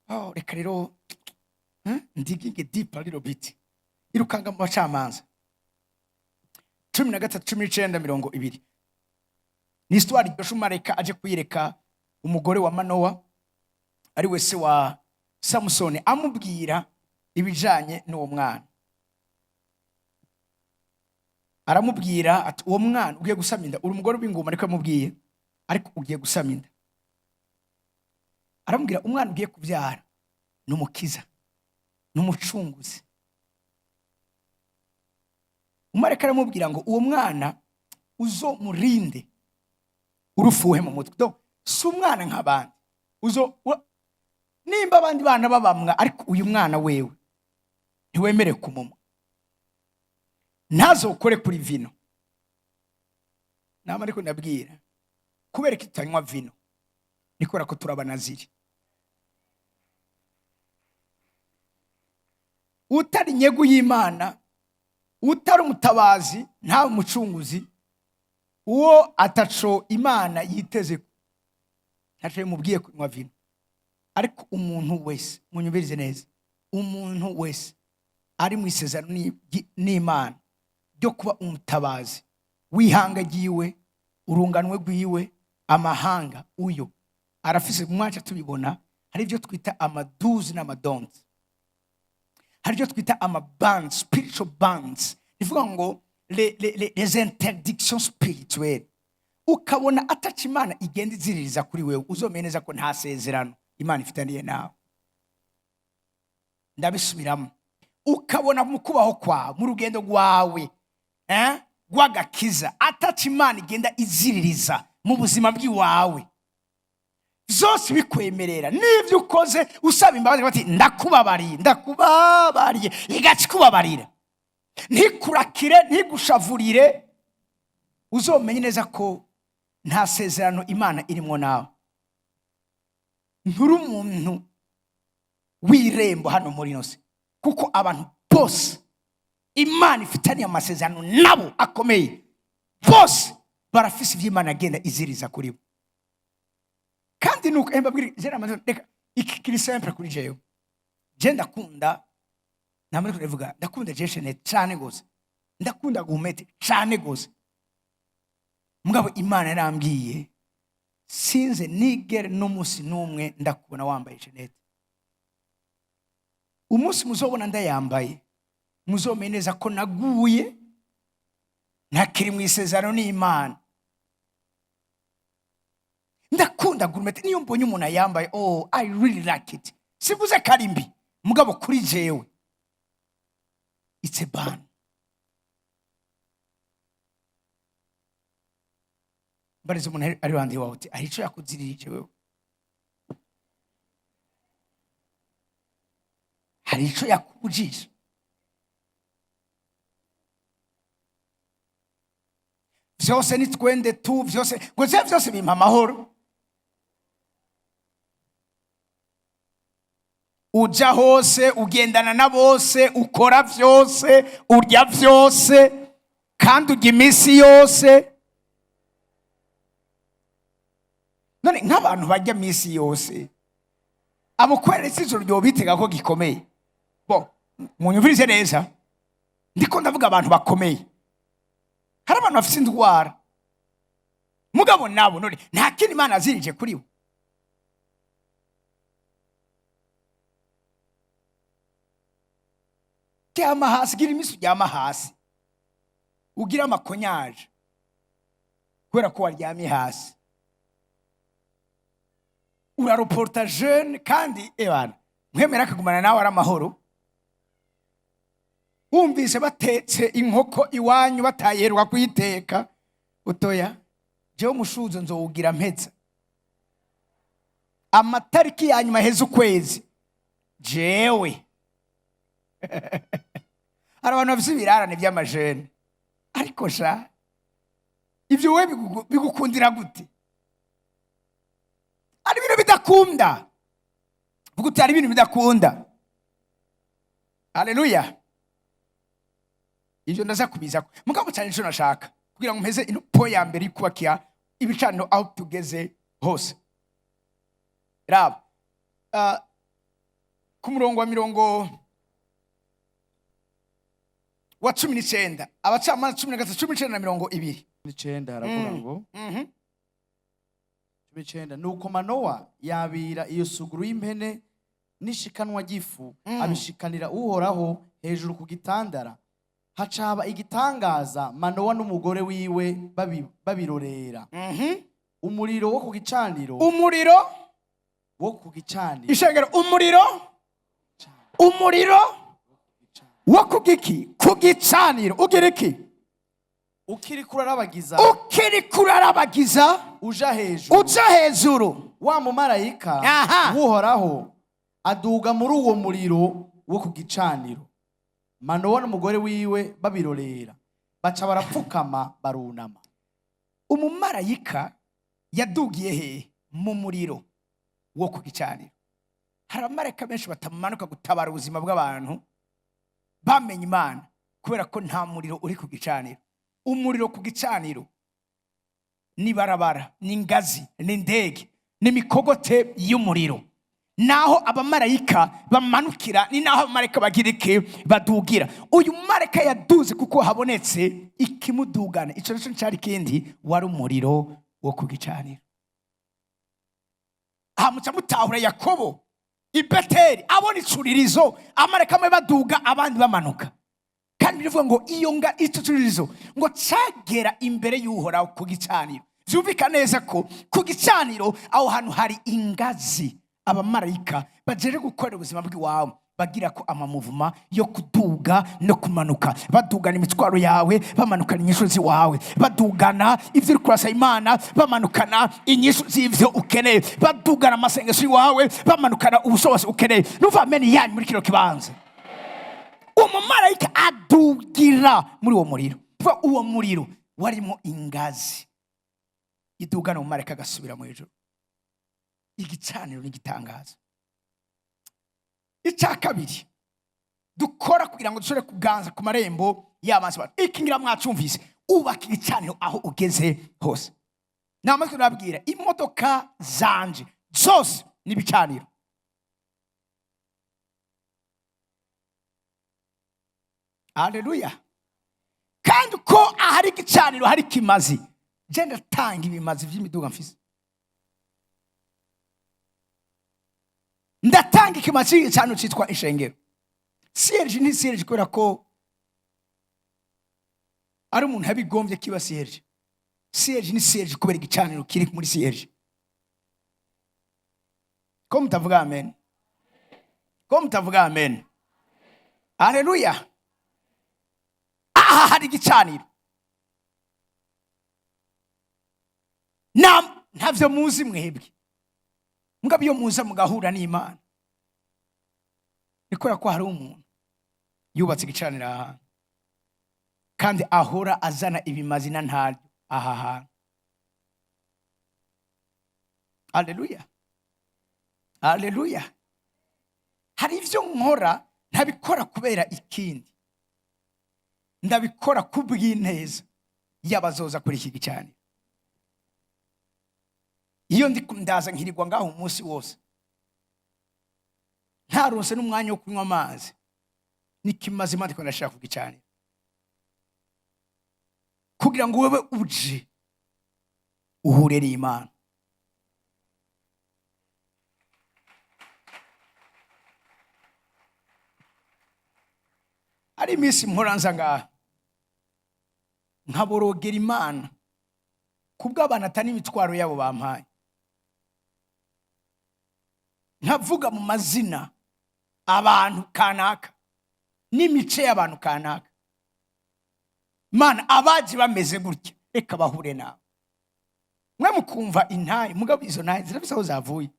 Oh, reka rero ndiginge deep a little bit. Irukanga mu Bacamanza 13, 19, 20. Ni histoire iryoshe. Umumarayika aje kuyereka umugore wa Manowa, ari we se wa Samusoni, amubwira ibijanye n'uwo mwana. Aramubwira ati: "Uwo mwana ugiye gusama inda, uri umugore w'inguma," ariko yamubwiye, "ariko ugiye gusama inda." Aramubwira: "Umwana ugiye kubyara ni umukiza, ni umucunguzi." Umumarayika aramubwira ngo: "Uwo mwana uzomurinde urufuhe mu mutwe." Donc, si umwana nk'abandi. Uzo nimba abandi bana babamwa, ariko uyu mwana wewe ntiwemere kumumwa, ntazokore kuri vino. Nama ariko ndabwira, kubera ko tutanywa vino ni kubera ko turi Abanaziri. Utari inyegu y'Imana, utari umutabazi, ntabe umucunguzi, uwo ataco Imana yiteze, ntaco bimubwiye kunywa vino. Ariko umuntu wese, munyumvirize neza, umuntu wese ari mu isezerano n'Imana ryo kuba umutabazi w'ihanga ryiwe, urunganwe rwiwe, amahanga, uyo arafise mwaca. Tubibona, hari ibyo twita ama do's n'ama don'ts, hari ibyo twita ama bands, spiritual bands, bivuga ngo les interdictions spirituelles. Ukabona ataca Imana igenda iziririza kuri wewe, uzomenya neza ko nta sezerano Imana ifitaniye nawe. Ndabisubiramo: ukabona mu kubaho kwawe, mu rugendo rwawe rw'agakiza, ataca Imana igenda iziririza mu buzima bw'iwawe, byose bikwemerera, n'ibyo ukoze usaba imbabazi bati: "Ndakubabariye, ndakubabariye," igaca ikubabarira. Ntikurakire, ntigushavurire, uzomenye neza ko nta sezerano Imana irimo nawe. Nturi umuntu w'irembo hano muri ino si, kuko abantu bose Imana ifitaniye amasezerano nabo akomeye, bose barafise ibyo Imana agenda iziriza kuri bo. Kandi nuko mbabwire, je namaze, reka iki kiri simple kuri jewe. Je ndakunda, nta muri kuvuga, ndakunda je chaînette cyane gose, ndakunda gourmette cyane gose. Mugabo Imana yarambwiye, sinze nigere n'umunsi n'umwe ndakubona wambaye chaînette. Umunsi muzobona ndayambaye, muzomenye neza ko naguye, ntakiri mu isezerano n'Imana. Ndakunda gourmette. Niyo mbonye umuntu ayambaye, oh, I really like it. Sivuze ko ari mbi, mugabo kuri jewe it's a ban. Mbariza umuntu ari iruhande wawe uti: "Hari ico yakuziririje wewe? Hari ico yakubujije?" Vyose ni twende tu, vyose ngo je vyose bimpa amahoro. Uja hose, ugendana na bose, ukora vyose, urya vyose, kandi urya iminsi yose. None nk'abantu barya iminsi yose, abo kweretse ijoro ryobitega ko gikomeye? Bo munyumvirize neza, ndiko ndavuga abantu bakomeye. Hari abantu bafite indwara, mugabo nabo none nta kindi Imana azirije kuri bo. Ryama hasi, gira iminsi uryama hasi, ugira amakonyaje kubera ko waryamye hasi. Urareporta jeûne, kandi ebana mwemera akagumana nawe ari amahoro. Wumvise batetse inkoko iwanyu batayeruka kuyiteka, utoya jewe umushuzo nzowugira mpeza amatariki ya nyuma heza ukwezi. Jewe hari abantu bafise ibirarane by'ama jeûne, ariko sha ibyo wowe bigukundira gute? Hari ibintu bidakunda. Vuga uti: "Hari ibintu bidakunda." Haleluya! Ibyo ndaza kubizako, mugabo cyane icyo nashaka kugira ngo mpeze ino point ya mbere y'ukubakira ibicaniro aho tugeze hose. Raba ku murongo wa mirongo wa 19, Abacamanza 13, 19 na 20. 19 haravuga ngo, 19: Nuko Manowa yabira iyo suguru y'impene n'ishikanwa ry'ifu, abishikanira Uhoraho hejuru ku gitandara. Haca haba igitangaza, Manowa n'umugore wiwe babirorera. Umuriro wo ku gicaniro Umuriro wo ku gicaniro. Ishengero, umuriro, umuriro wo ku giki? Ku gicaniro ugira iki? Ukiriko urarabagiza, Ukiri kurarabagiza, uja hejuru, uja hejuru, wa mumarayika w'Uhoraho aduga muri uwo muriro wo ku gicaniro, Manowa n'umugore wiwe babirorera, baca barapfukama barunama. Umumarayika yadugiye hehe? Mu muriro wo ku gicaniro. Hari abamarayika benshi batamanuka gutabara ubuzima bw'abantu bamenye Imana kubera ko nta muriro uri ku gicaniro. Umuriro ku gicaniro ni barabara, ni ingazi, ni indege, ni imikogote y'umuriro, naho abamarayika bamanukira, ni naho abamarayika bagira iki? Badugira. Uyu marayika yaduze kuko habonetse ikimudugana. Icyo nicyo cyari kindi, wari umuriro wo ku gicaniro. Aha muca mutahura Yakobo i Beteli abona icuririzo, amarayika amwe baduga, abandi bamanuka. Kandi birivuga ngo iyo nga icyo curirizo ngo cagera imbere y'Uhoraho ku gicaniro. Vyumvikana neza ko ku gicaniro aho hantu hari ingazi abamarayika bajeje gukorera ubuzima bw'iwawe bagira ko amamuvuma yo kuduga no kumanuka, badugana imitwaro yawe, bamanukana inyishu z'iwawe, badugana ibyo uri kurasa Imana, bamanukana inyishu z'ivyo ukeneye, badugana amasengesho iwawe, bamanukana ubushobozi ukeneye. Numva ameni yanyu muri kino kibanza. Umumarayika aduga. Adugira muri uwo muriro. Kuva uwo muriro warimo ingazi idugana mu mareka agasubira mu ijuru. Igicaniro n'igitangaza. Icya kabiri dukora kugira ngo dushobore kuganza ku marembo y'amazi bacu, iki ngira mwacumvise: ubaka igicaniro aho ugeze hose. Namaze nababwira, imodoka zanje zose n'ibicaniro. Aleluya! Kandi ko ahari igicaniro hari ikimazi. Je ndatanga ibimazi by'imiduga mfise, ndatanga ikimazi cy'igicaniro cyitwa ishengero. CLG ni CLG kubera ko ari umuntu yabigombye kiba CLG. CLG ni CLG kubera igicaniro kiri muri CLG. Ko mutavuga amen? Ko mutavuga amen? Aleluya! Aha hari igicaniro. Na ntavyo muzi mwebwe, mugabo iyo muza mugahura n'Imana, ni kubera ko hari umuntu yubatse igicaniro aha hantu, kandi ahora azana ibimazi na ntaryo aha hantu. Aleluya, aleluya! Hari ibyo nkora ntabikora kubera ikindi, ndabikora kubw'ineza y'abazoza kuri iki gicaniro. Iyo ndi ndaza nkirirwa ngaho umunsi wose, ntaronse n'umwanya wo kunywa amazi, n'ikimazi Imana ndiko ndashaka ku gicaniro, kugira ngo wewe uje uhure n'Imana. Hari iminsi mpora nza ngaha nkaborogera Imana kubw'abantu atari imitwaro yabo bampaye, nkavuga mu mazina abantu kanaka n'imice y'abantu kanaka: Mana, abaje bameze gutya, reka bahure nawe. Mwe mukumva intayi, mugabo izo ntayi zirafise aho zavuye,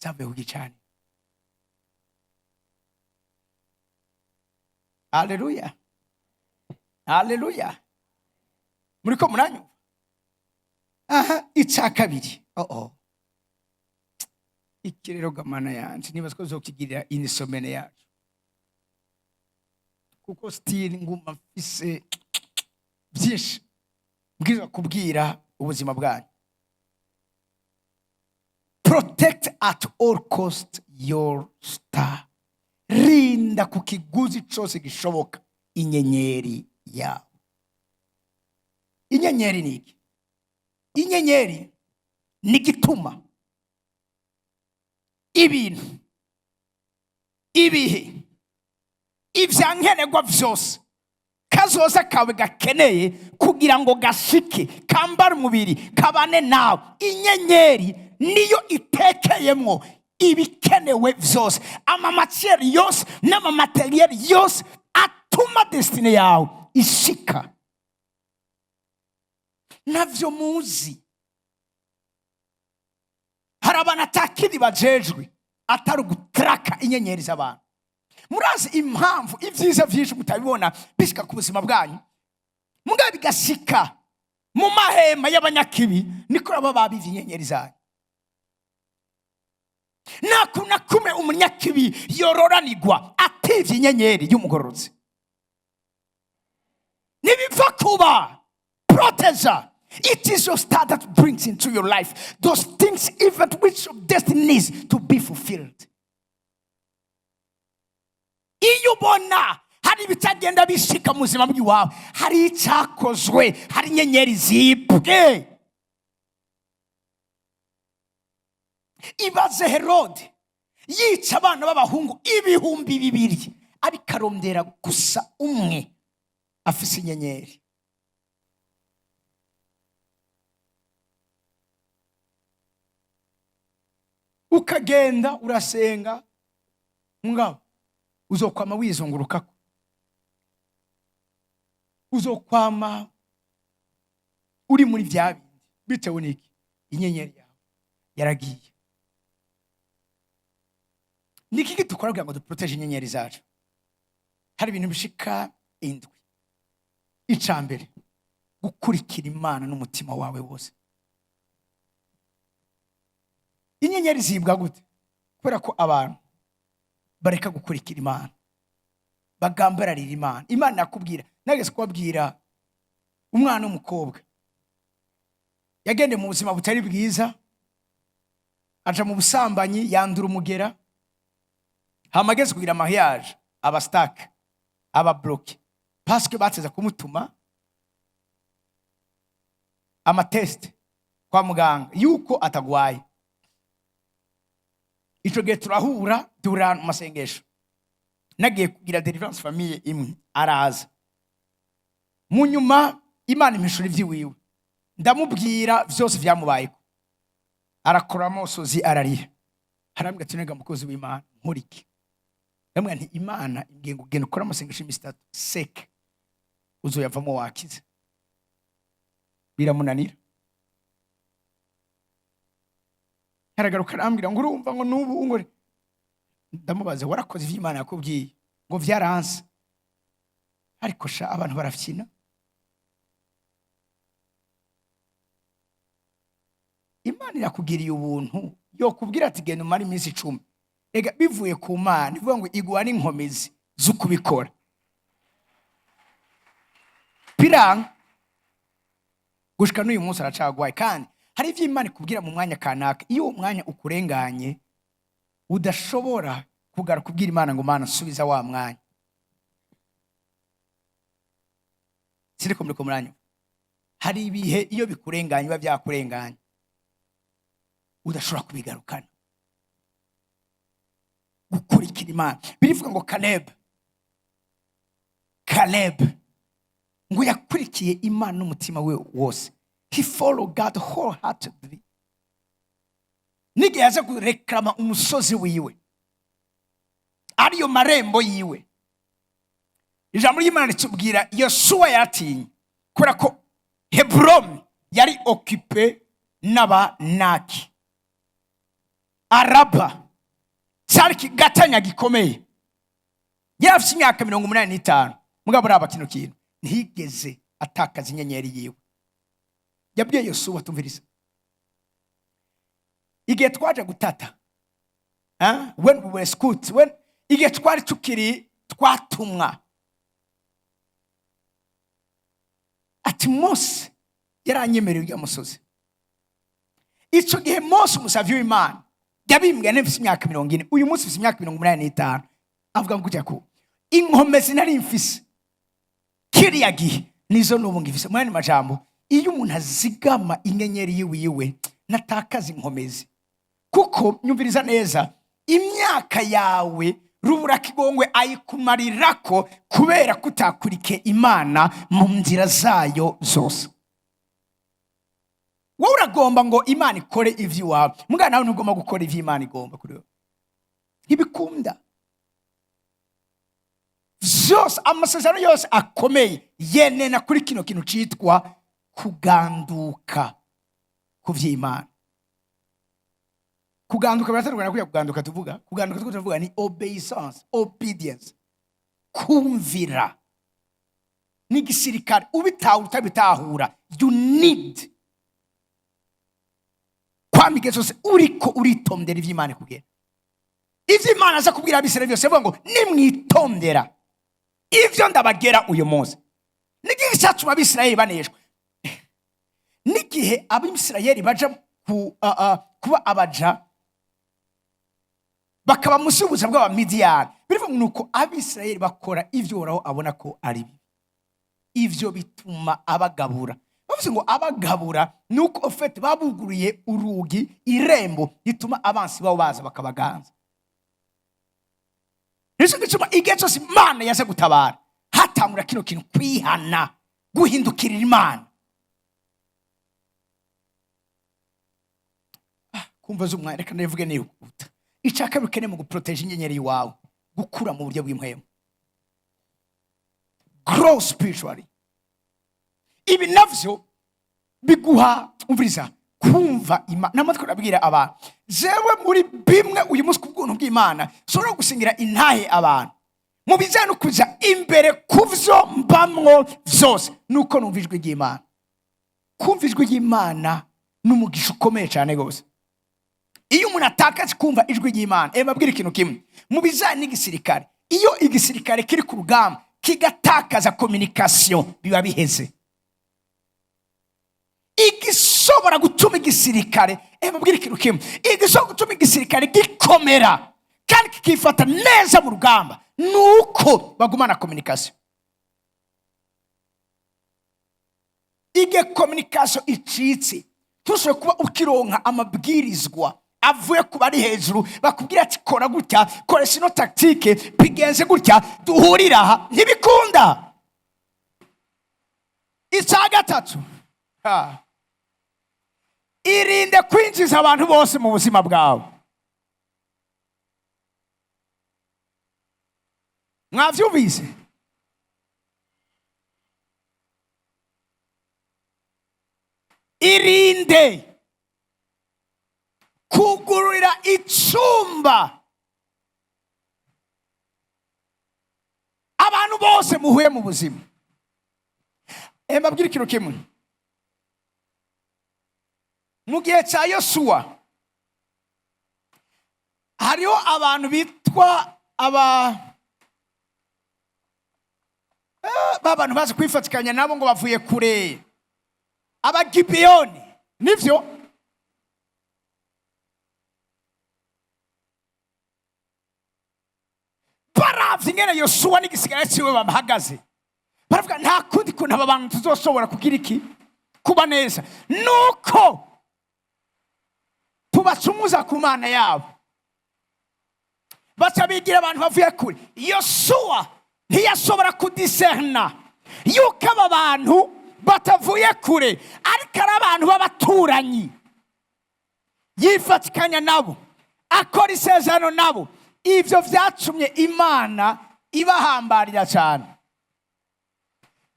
zavuye ku gicaniro. Aleluya, aleluya! Muriko muranyumva? Aha, icya kabiri, oh, iki rero gamana yanje, niba twazokigirira ini semaine yacu, kuko still nguma mfise byinshi mbwirizwa kubwira ubuzima bwanyu. Protect at all cost your star. Rinda ku kiguzi cyose gishoboka inyenyeri yawe. Inyenyeri ni iki? Inyenyeri ni igituma ibintu, ibihe, ibyankenerwa byose kazoza kawe gakeneye kugira ngo gashike, kambare umubiri, kabane nawe. Inyenyeri niyo itekeyemwo ibikenewe byose, ama matières yose n'ama matériel yose atuma destinée yawe ishika. Navyo muzi, hari abantu atakindi bajejwe atari ugutraka inyenyeri z'abantu. Murazi impamvu ibyiza byinshi mutabibona bishika ku buzima bwanyu, mugabo bigashika mu mahema y'abanyakibi? Niko baba babivye inyenyeri zanyu. Nta kuntu na kumwe umunyakibi yororanirwa ativye inyenyeri y'umugororotsi, ntibipfa kuba. Proteza. It is your star that brings into your life those things, even which your destiny needs to be fulfilled. Iyo ubona hari ibitagenda bishika mu buzima bw'iwawe, hari icyakozwe, hari inyenyeri zibwe. Ibaze Herode yica abana b'abahungu 2000, ariko arondera gusa umwe afise inyenyeri. Ukagenda urasenga, mugabo uzokwama wizungurukako, uzokwama uri muri bya bindi. Bitewe n'iki? Inyenyeri yawe yaragiye. Niki dukora kugira ngo duproteje inyenyeri zacu? Hari ibintu bishika Indwi. Ica mbere, gukurikira Imana n'umutima wawe wose. Inyenyeri zibwa gute? Kubera ko abantu bareka gukurikira Imana, bagambararira Imana. Imana yakubwira, nageze kubabwira umwana w'umukobwa yagendeye mu buzima butari bwiza, aja mu busambanyi, yandura umugera, hama ageze kugira mariage aba stuck, aba bloqué, parce que bateza kumutuma ama tests kwa muganga yuko atagwaye. Ico gihe turahura, duhurira mu masengesho, nagiye kugira deliverance famille imwe, araza. Mu nyuma Imana impishura ivy'iwiwe, ndamubwira vyose vyamubayeko, arakora amosozi, ararira, arambwira ati: "Nega mukozi w'Imana, nkuriki." Ndamubwira nti: "Imana imbwiye ngo genda ukore amasengesho y'iminsi 3 seke, uzoyavamo wakize." Biramunanira, aragaruka arambwira ngo: "Urumva," ngo "n'ubu," ngo ndamubaza: "Warakoze ivyo Imana yakubwiye?" Ngo: "Vyaranse." Ariko sha, abantu barafyina. Imana irakugiriye ubuntu, yokubwira ati: "Genda umare iminsi 10." Ega bivuye ku Mana, ivuga ngo iguha n'inkomezi zo kubikora, biranga. Gushika n'uyu munsi aracagwaye. Kandi hari ivyo Imana ikubwira mu mwanya kanaka, iyo uwo mwanya ukurenganye udashobora kugaruka kubwira Imana ngo: "Mana, nsubiza wa mwanya." Siriko muriko muranyumva? Hari ibihe iyo bikurenganye biba byakurenganye, udashobora kubigarukana. Gukurikira Imana, birivuga ngo Caleb ngo yakurikiye Imana n'umutima we wose. He followed God wholeheartedly. N'igihe yaza kureklama umusozi wiwe, ariyo marembo yiwe, ijambo ry'Imana ritubwira Yosuwa yaratinye kubera ko Heburoni yari occupé n'Abanaki. Araba cyari ikigatanya gikomeye. Yari afite imyaka 85. Mugabo uraba kino kintu, ntiyigeze atakaza inyenyeri yiwe. Yabwiye Yosuwa: "Tumviriza, igihe twaje gutata, when we were scouts, when igihe twari tukiri twatumwa," ati, "Mose yaranyemereye ujya musozi." Icyo gihe Mose, umusavyi w'Imana, yabimbwiye nifise imyaka 40, uyu munsi mfise imyaka 85. Avuga ngo kujya ku inkomezi nari mfise kiriya gihe nizo n'ubu ngifise. Mu yandi majambo, iyo umuntu azigama inyenyeri yiwiwe, natakaza inkomezi. Kuko nyumviriza neza, imyaka yawe rubura kigongwe ayikumarirako kubera kutakurikiye Imana mu nzira zayo zose. Wowe uragomba ngo Imana ikore ivy'iwawe, mugabo nawe ntugomba gukora ivyo Imana igomba kuri wowe. Ntibikunda. Vyose, amasezerano yose akomeye yenena kuri kino kintu citwa kuganduka ku vy'Imana. Kuganduka biratandukanye na kuriya kuganduka tuvuga. Kuganduka tuko tuvuga ni obeisance, obedience, kumvira. N'igisirikare, ubitahura utabitahura, you need kwama igihe cyose uriko uritondera ivy'Imana ikubwira. Ivyo Imana aza kubwira Abisirayeli byose, avuga ngo: "Nimwitondera ivyo ndabagera uyu munsi." N'igihe cyatuma Abisirayeli baneshwa, n'igihe Abisirayeli baja kuba abaja, bakaba munsi y'ubuja bw'Abamidiyani, birivuga ngo nuko Abisirayeli bakora ivyo Uhoraho abona ko ari bibi, ivyo bituma abagabura. Bavuze ngo abagabura nuko ofete babuguriye urugi, irembo rituma abansi babo baza bakabaganza. Nicyo gituma igihe cyose Imana yaje gutabara, hatangura kino kintu: kwihana, guhindukirira Imana. Kumva z'umwanya, reka ndabivuge nihuta. Icya kabiri ukeneye mu guproteja inyenyeri iwawe, gukura mu buryo bw'impwemu, grow spiritually. Ibi navyo biguha, umviriza, kumva Imana n'amatwi. Urabwira abantu, jewe muri bimwe uyu munsi ku bw'ubuntu bw'Imana nshobora gusingira intahe abantu. Mu bijyanye no kuja imbere ku vyo mbamwo vyose, nuko numva ijwi ry'Imana. Kumva ijwi ry'Imana ni umugisha ukomeye cyane rwose. Iyo umuntu atakaje kumva ijwi ry'Imana, mbabwire ikintu kimwe mu bijyanye n'igisirikare: iyo igisirikare kiri ku rugamba kigatakaza communication, biba biheze. Igishobora gutuma igisirikare, mbabwire ikintu kimwe, igishobora gutuma igisirikare gikomera kandi kikifata neza mu rugamba ni uko bagumana communication. Igihe communication icitse, tushobora kuba ukironka amabwirizwa avuye ku bari hejuru, bakubwira ati: "Kora gutya, koresha ino tactique, bigenze gutya, duhurira aha." Ntibikunda. Icya gatatu, irinde kwinjiza abantu bose mu buzima bwawe. Mwavyumvise? Irinde kugururira icumba abantu bose muhuye mu buzima. Mbabwire ikintu kimwe: mu gihe cya Yosuwa hariho abantu bitwa aba ba bantu bazi kwifatikanya nabo ngo bavuye kure, Abagibiyoni, nivyo? Baravye ingene Yosuwa n'igisigara ciwe bahagaze, baravuga: "Nta kundi kuntu aba bantu tuzoshobora kugira iki, kuba neza, nuko tubacumuza ku Mana yabo." Baca bigira abantu bavuye kure. Yosuwa ntiyashobora kudiserna yuko aba bantu batavuye kure, ariko ari abantu b'abaturanyi. Yifatikanya nabo, akora isezerano nabo. Ivyo vyatumye Imana ibahambarira cyane.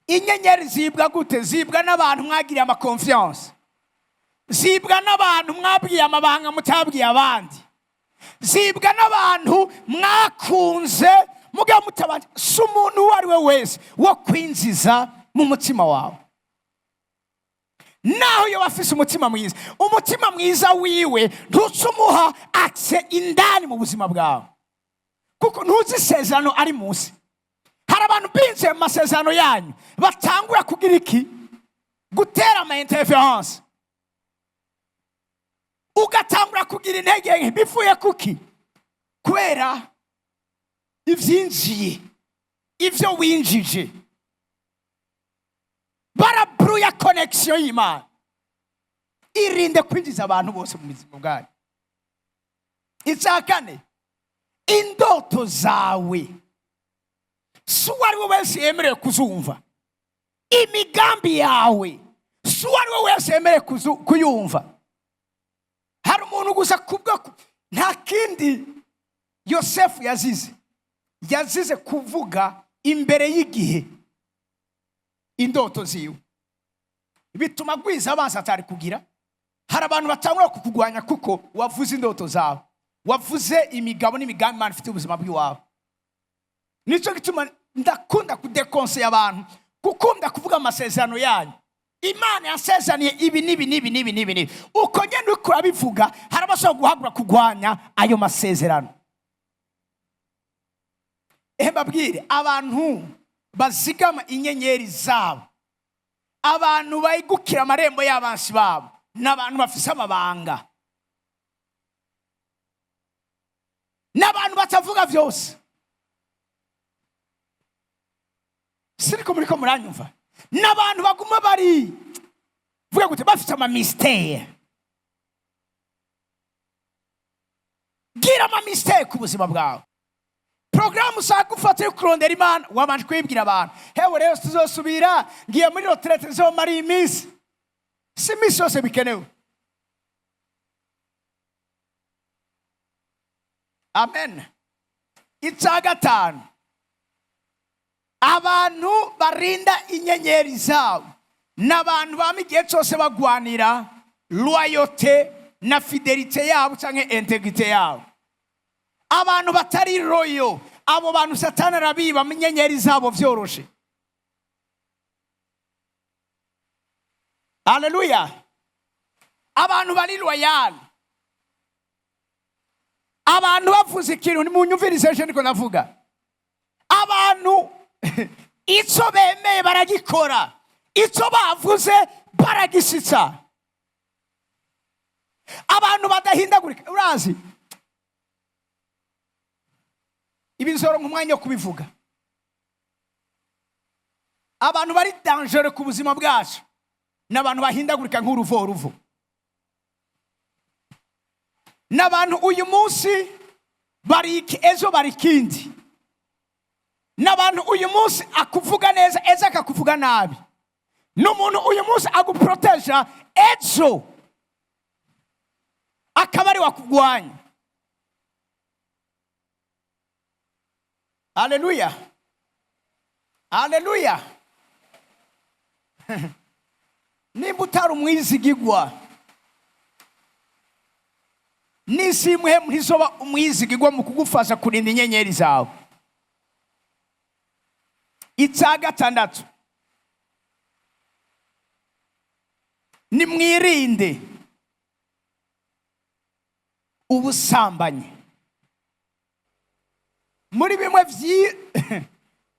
Inyenyeri zibwa gute? Zibwa n'abantu mwagiriye ama confiance, zibwa n'abantu mwabwiye amabanga mutabwiye abandi, zibwa n'abantu mwakunze mugabo mutabanje. Si umuntu uwo ari we wese wo kwinjiza mu mutima wawe. Naho iyo afise umutima mwiza, umutima mwiza wiwe ntutse umuha accès indani mu buzima bwawe, kuko ntuzi isezerano ari munsi. Hari abantu binjiye mu masezerano yanyu, batangura kugira iki, gutera ama interférence, ugatangura kugira intege nke. Bivuye kuki? Kubera ivyinjiye, ivyo winjije, barabruya connexion y'Imana. Irinde kwinjiza abantu bose mu buzima bwanyu. Icya kane, indoto zawe si uwo ari we wese yemerewe kuzumva. Imigambi yawe si uwo ari we wese yemerewe kuyumva. Hari umuntu gusa kubwo nta kindi Yosefu yazize, yazize kuvuga imbere y'igihe indoto ziwe, bituma agwiza abansi atari kugira. Hari abantu batangura kukugwanya kuko wavuze indoto zawe, wavuze imigabo n'imigambi Imana ifite ubuzima bw'iwawe. Nicyo gituma ndakunda kudekonseye abantu gukunda kuvuga amasezerano yanyu: "Imana yasezeraniye ibi n'ibi n'ibi n'ibi n'ibi n'ibi." Uko nyine uriko urabivuga, hari abashobora guhagura kurwanya ayo masezerano. Ehe, mbabwire: abantu bazigama inyenyeri zabo, abantu bayigukira amarembo y'abansi babo, ni abantu bafise amabanga, n'abantu batavuga byose. Siriko muriko muranyumva? N'abantu baguma bari vuga gute, bafite ama mystère. Gira ama mystère ku buzima bwawe. Porogaramu ushaka gufata yo kurondera Imana, wabanje kuyibwira abantu: "Hewe rero tuzosubira, ngiye muri retraite, nzomara iyi minsi." Si iminsi yose bikenewe. Amen. Icya gatanu, abantu barinda inyenyeri zabo ni abantu bama igihe cyose bagwanira loyauté na fidélité yabo cyangwa intégrité yabo. Abantu batari loyaux, Abo bantu Satani arabiba inyenyeri zabo vyoroshe. Haleluya! Abantu bari loyal, abantu bavuze ikintu, nimunyumvirize ejo niko navuga, abantu icyo bemeye baragikora, icyo bavuze baragisitsa, abantu badahindagurika. Urazi, ibi nzoronka umwanya wo kubivuga. Abantu bari dangereux ku buzima bwacu ni abantu bahindagurika nk'uruvoruvo, ni abantu uyu munsi bari iki, ejo bari ikindi, ni abantu uyu munsi akuvuga neza, ejo akakuvuga nabi, ni umuntu uyu munsi aguproteja, ejo akaba ari wakugwanya. Haleluya, haleluya! Nimba utari umwizigigwa, n'isi imwe ntizoba umwizigigwa mu kugufasha kurinda inyenyeri zawe. Icya gatandatu, nimwirinde ubusambanyi. Muri bimwe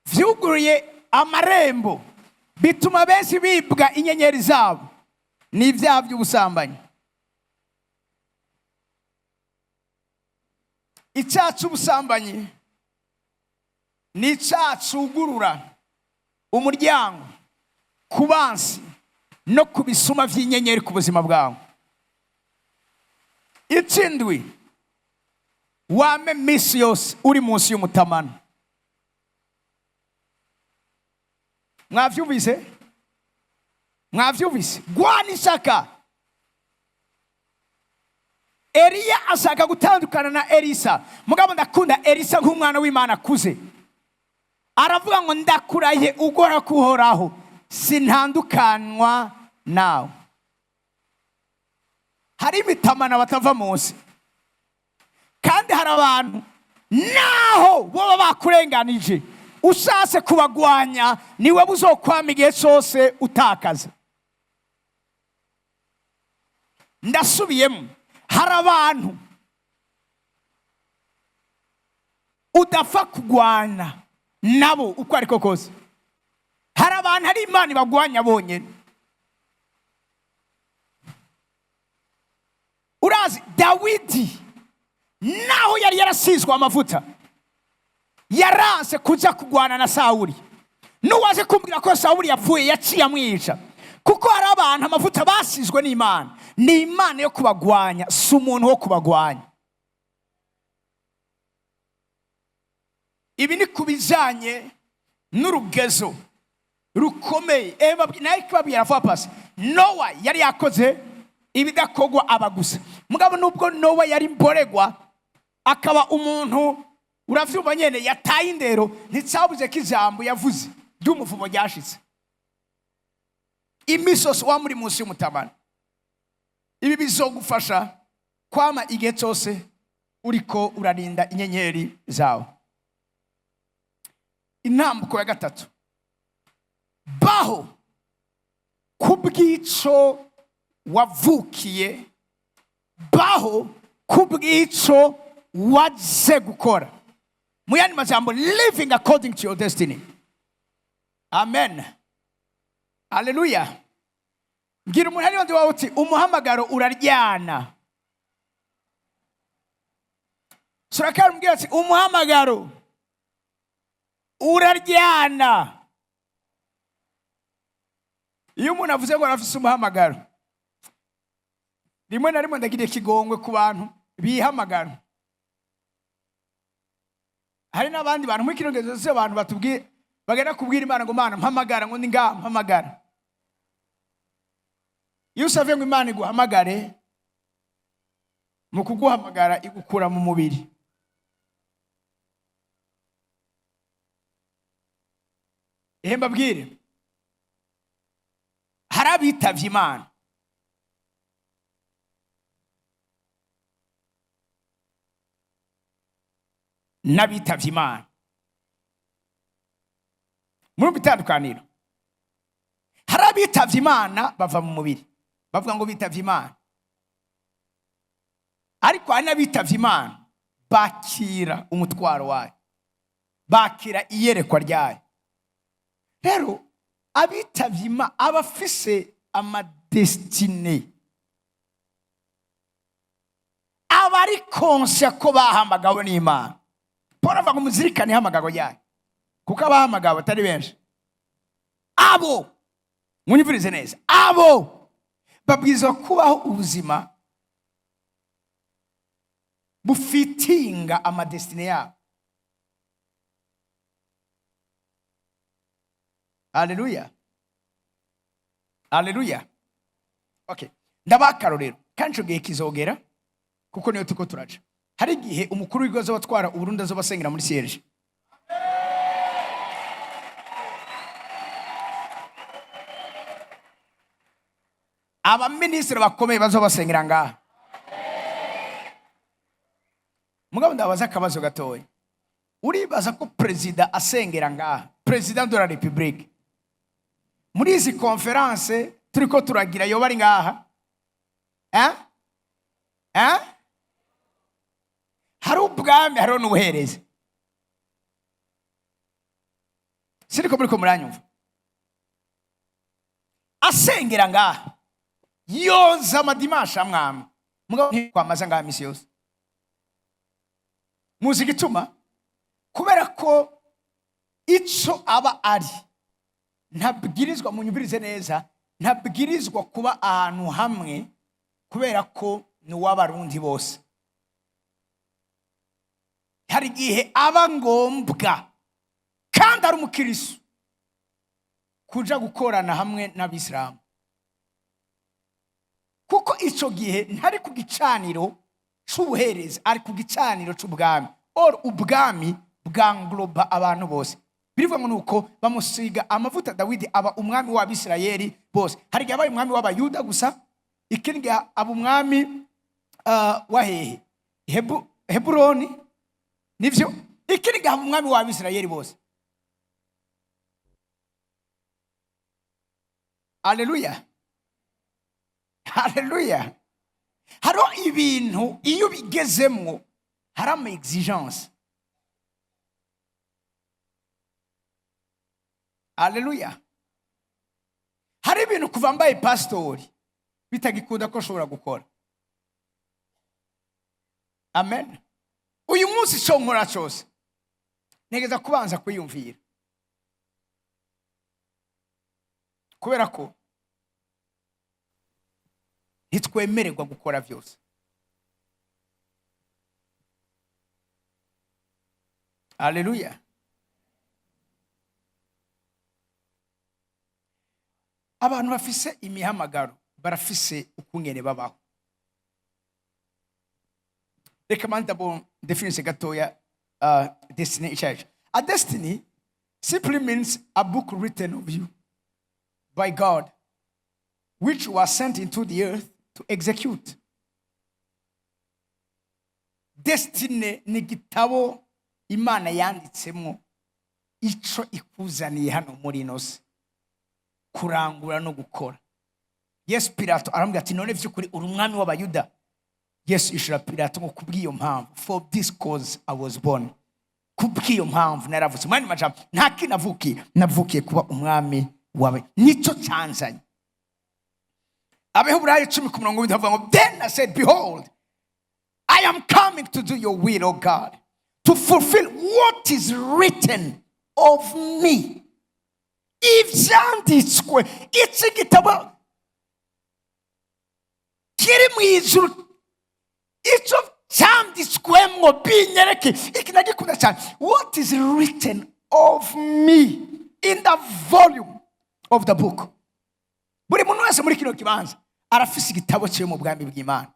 vyuguruye amarembo bituma benshi bibwa inyenyeri zabo ni ibyaha by'ubusambanyi. Icyaha cy'ubusambanyi ni icyaha cyugurura umuryango ku bansi no ku bisuma by'inyenyeri ku buzima bwawe. Ikindwi, wame minsi yose uri munsi y'umutamana. Mwavyumvise? Mwavyumvise? Gwana ishaka. Eliya ashaka gutandukana na Elisa, mugabo ndakunda Elisa nk'umwana w'Imana akuze, aravuga ngo: "Ndakurahiye ugora kuhoraho, sintandukanwa nawe." Hari imitamana batava munsi, kandi hari abantu naho boba bakurenganije, ushatse kubagwanya niwe buzokwama igihe cyose utakaza. Ndasubiyemo, hari abantu udapfa kugwana nabo uko ariko kose. Hari abantu hari Imana ibagwanya bonyine. Urazi, Dawidi naho yari yarasizwe amavuta, yaranse kuja kugwana na Sawuli. N'uwaje kumbwira ko Sawuli yapfuye, yaciye amwica, kuko hari abantu amavuta basizwe n'Imana, ni Imana yo kubagwanya, si umuntu wo kubagwanya. Ibi ni ku bijyanye n'urugezo rukomeye. Nayo kubabwira vuba pasi, Nowa yari yakoze ibidakogwa aba gusa. Mugabo nubwo Nowa yari mboregwa, akaba umuntu, uravyumva nyene, yataye indero, nticabuze ko ijambo yavuze ry'umuvumo ryashitse. Imisosi wa muri munsi y'umutamana, ibi bizogufasha kwama igihe cyose uriko urarinda inyenyeri zawe. Intambuko ya gatatu, baho ku bw'ico wavukiye, baho ku bw'ico waje gukora. Mu yandi majambo, living according to your destiny. Amen, haleluya! Mbwira umuntu ariyo ndi wawe uti: "Umuhamagaro uraryana." Surakari, umbwira ati: "Umuhamagaro uraryana." Iyo umuntu avuze ngo arafise umuhamagaro, rimwe na rimwe ndagira ikigongwe ku bantu bihamagara. Hari n'abandi bantu muri kino gihe cyose, abantu batubwiye, bagenda kubwira Imana ngo: "Mana, mpamagara," ngo: "Ni ngaha, mpamagara." Iyo usavye ngo Imana iguhamagare, mu kuguhamagara igukura mu mubiri. Ehe, mbabwire, hari abitavye Imana n'abitavye Imana. Murumva itandukaniro? Hari abitavye Imana bava mu mubiri, bavuga ngo bitavye Imana, ariko hari n'abitavye Imana bakira umutwaro wayo, bakira iyerekwa ryayo. Rero abitavye Imana, abafise ama destinées, abari conscients ko bahamagawe n'Imana. Paul avuga ngo muzirikane ihamagago ryayo, kuko abahamagawe atari benshi. Abo, munyumvirize neza, abo babwirizwa kubaho ubuzima bufitinga ama destinées yabo. Haleluya, haleluya. Okay, ndabaha akarorero, kandi ico gihe kizogera, kuko niyo turiko turaca. Hari igihe umukuru w'igihugu azobatwara Uburundi azobasengera muri CIRGL. Abaminisitiri bakomeye bazobasengera ngaha. Mugabo ndabaza akabazo gatoya: uribaza ko perezida asengera ngaha, président de la République, muri izi conférences turiko turagira, yoba ari ngaha? Eh? Eh? Hari ubwami, hariho n'ubuherezi. Siriko muriko muranyumva? Asengera ngaha, yoza amadimasha amwamwe, mugabo ntikwamaza ngaha misi yose. Muzi igituma? Kubera ko ico aba ari, ntabwirizwa, munyumvirize neza, ntabwirizwa kuba ahantu hamwe, kubera ko ni uw'Abarundi bose. Hari igihe aba ngombwa, kandi ari umukirisu, kuja gukorana hamwe n'Abisilamu, kuko ico gihe ntari ku gicaniro c'ubuherezi, ari ku gicaniro c'ubwami. Or ubwami bwangloba abantu bose. Birivuga ngo nuko bamusiga amavuta Dawidi, aba umwami w'Abisirayeli bose. Hari igihe abaye umwami w'Abayuda gusa, ikindi gihe aba umwami wa hehe? Heburoni, nivyo. Ikindi gihe aba umwami w'Abisirayeli bose. Aleluya, haleluya. Hariho ibintu iyo ubigezemwo hari ama exigence. Aleluya. Hari ibintu kuva mbaye pasitori bitagikunda ko nshobora gukora. Amen. Uyu munsi icyo nkora cyose ntegeza kubanza kwiyumvira, kubera ko ntitwemererwa gukora byose. Aleluya. Abantu bafise imihamagaro barafise ukungene babaho. Reka mande d'abord définisse gatoya destiny icyo aricyo. A destiny simply means a book written of you by God, which was sent into the earth to execute. Destiny ni igitabo Imana yanditsemo ico ikuzaniye hano muri ino si kurangura no gukora. Yesu, Pilato aramubwira ati: "None by'ukuri uri umwami w'Abayuda?" Yesu ishura Pilato ngo: "Kubw'iyo mpamvu, for this cause I was born." Kubw'iyo mpamvu naravutse. Mu yandi majambo, nta kindi navukiye, navukiye kuba umwami wawe, nicyo cyanzanye. Abaheburayo 10 ku murongo w'indwi havuga ngo: "Then I said, behold, I am coming to do your will, O God, to fulfill what is written of me." Ivyanditswe, iki gitabo kiri mu ijuru, icyo cyanditswemwo binyereke. Iki ndagikunda cyane: "What is written of me in the volume of the book." Buri muntu wese muri kino kibanza arafise igitabo cyo mu bwami bw'Imana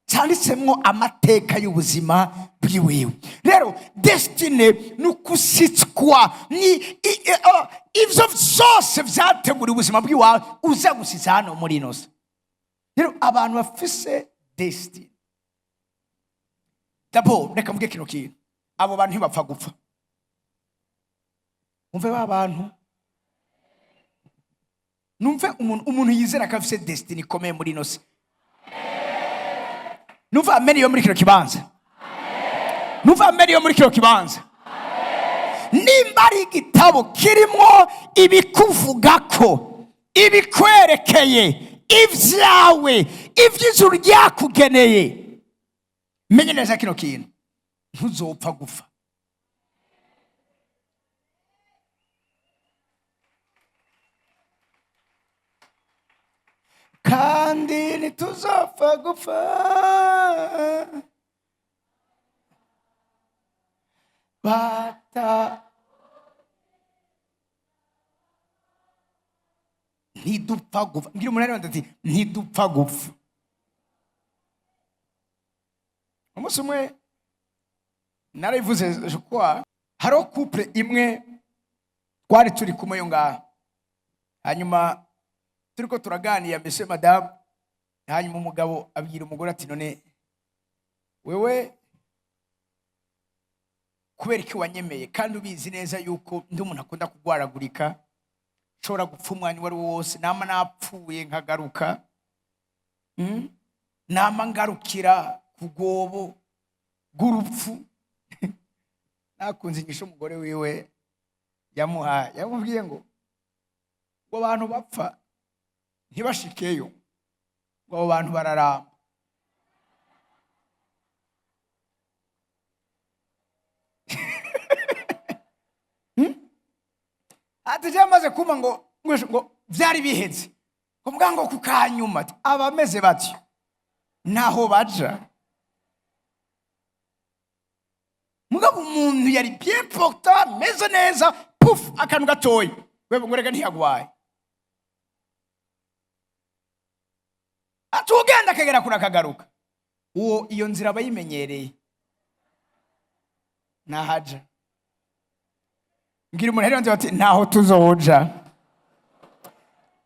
cyanditsemwo amateka y'ubuzima bwiwiwe. Rero destiny ni ukusitswa, ni ivyo vyose vyateguriwe ubuzima bw'iwawe uza gusitsa hano muri ino si. Rero abantu bafise destiny, d'abord reka mvuge kino kintu: abo bantu ntibapfa gupfa. Umve, ba bantu Numve umuntu yizera ko afise destiny ikomeye muri ino si. Numve amen yo muri kino kibanza. Numve amen yo muri kino kibanza. Nimba ari igitabo kirimo ibikuvuga ko, ibikwerekeye, ibyawe, iby'ijuru ryakugeneye, menye neza kino kintu: ntuzopfa gupfa. Kandi ntituzopfa gupfa. Bata ntidupfa gupfa. Mbwira umunani wanje ati: "Ntidupfa gupfa." Umunsi umwe narabivuze, je crois, hariho couple imwe twari turi kumwe yo ngaha, hanyuma turiko turaganira mbese madamu, hanyuma umugabo abwira umugore ati: "None wewe kubera iki wanyemeye kandi ubizi neza yuko ndi umuntu akunda kugwaragurika, nshobora gupfa umwanya uwo ari wo wose, nama napfuye nkagaruka, Nama ngarukira ku rwobo rw'urupfu?" Nakunze inyishu umugore wiwe yamuhaye. Yamubwiye ngo abantu bapfa ntibashikeyo, ngo abo bantu bararamba. Ati byamaze kumva ngo byari biheze, ngo mbwa ngo ku kanyuma, ati, abameze batyo ntaho baja. Mugabo umuntu yari bien portant, ameze neza, puf, akantu gatoya, wewe ngo reka ntiyagwaye. Ati ugenda akagera kure akagaruka, uwo iyo nzira aba yimenyereye, ntahaja. Mbwira umuntu ari ati: "Ntaho tuzoja."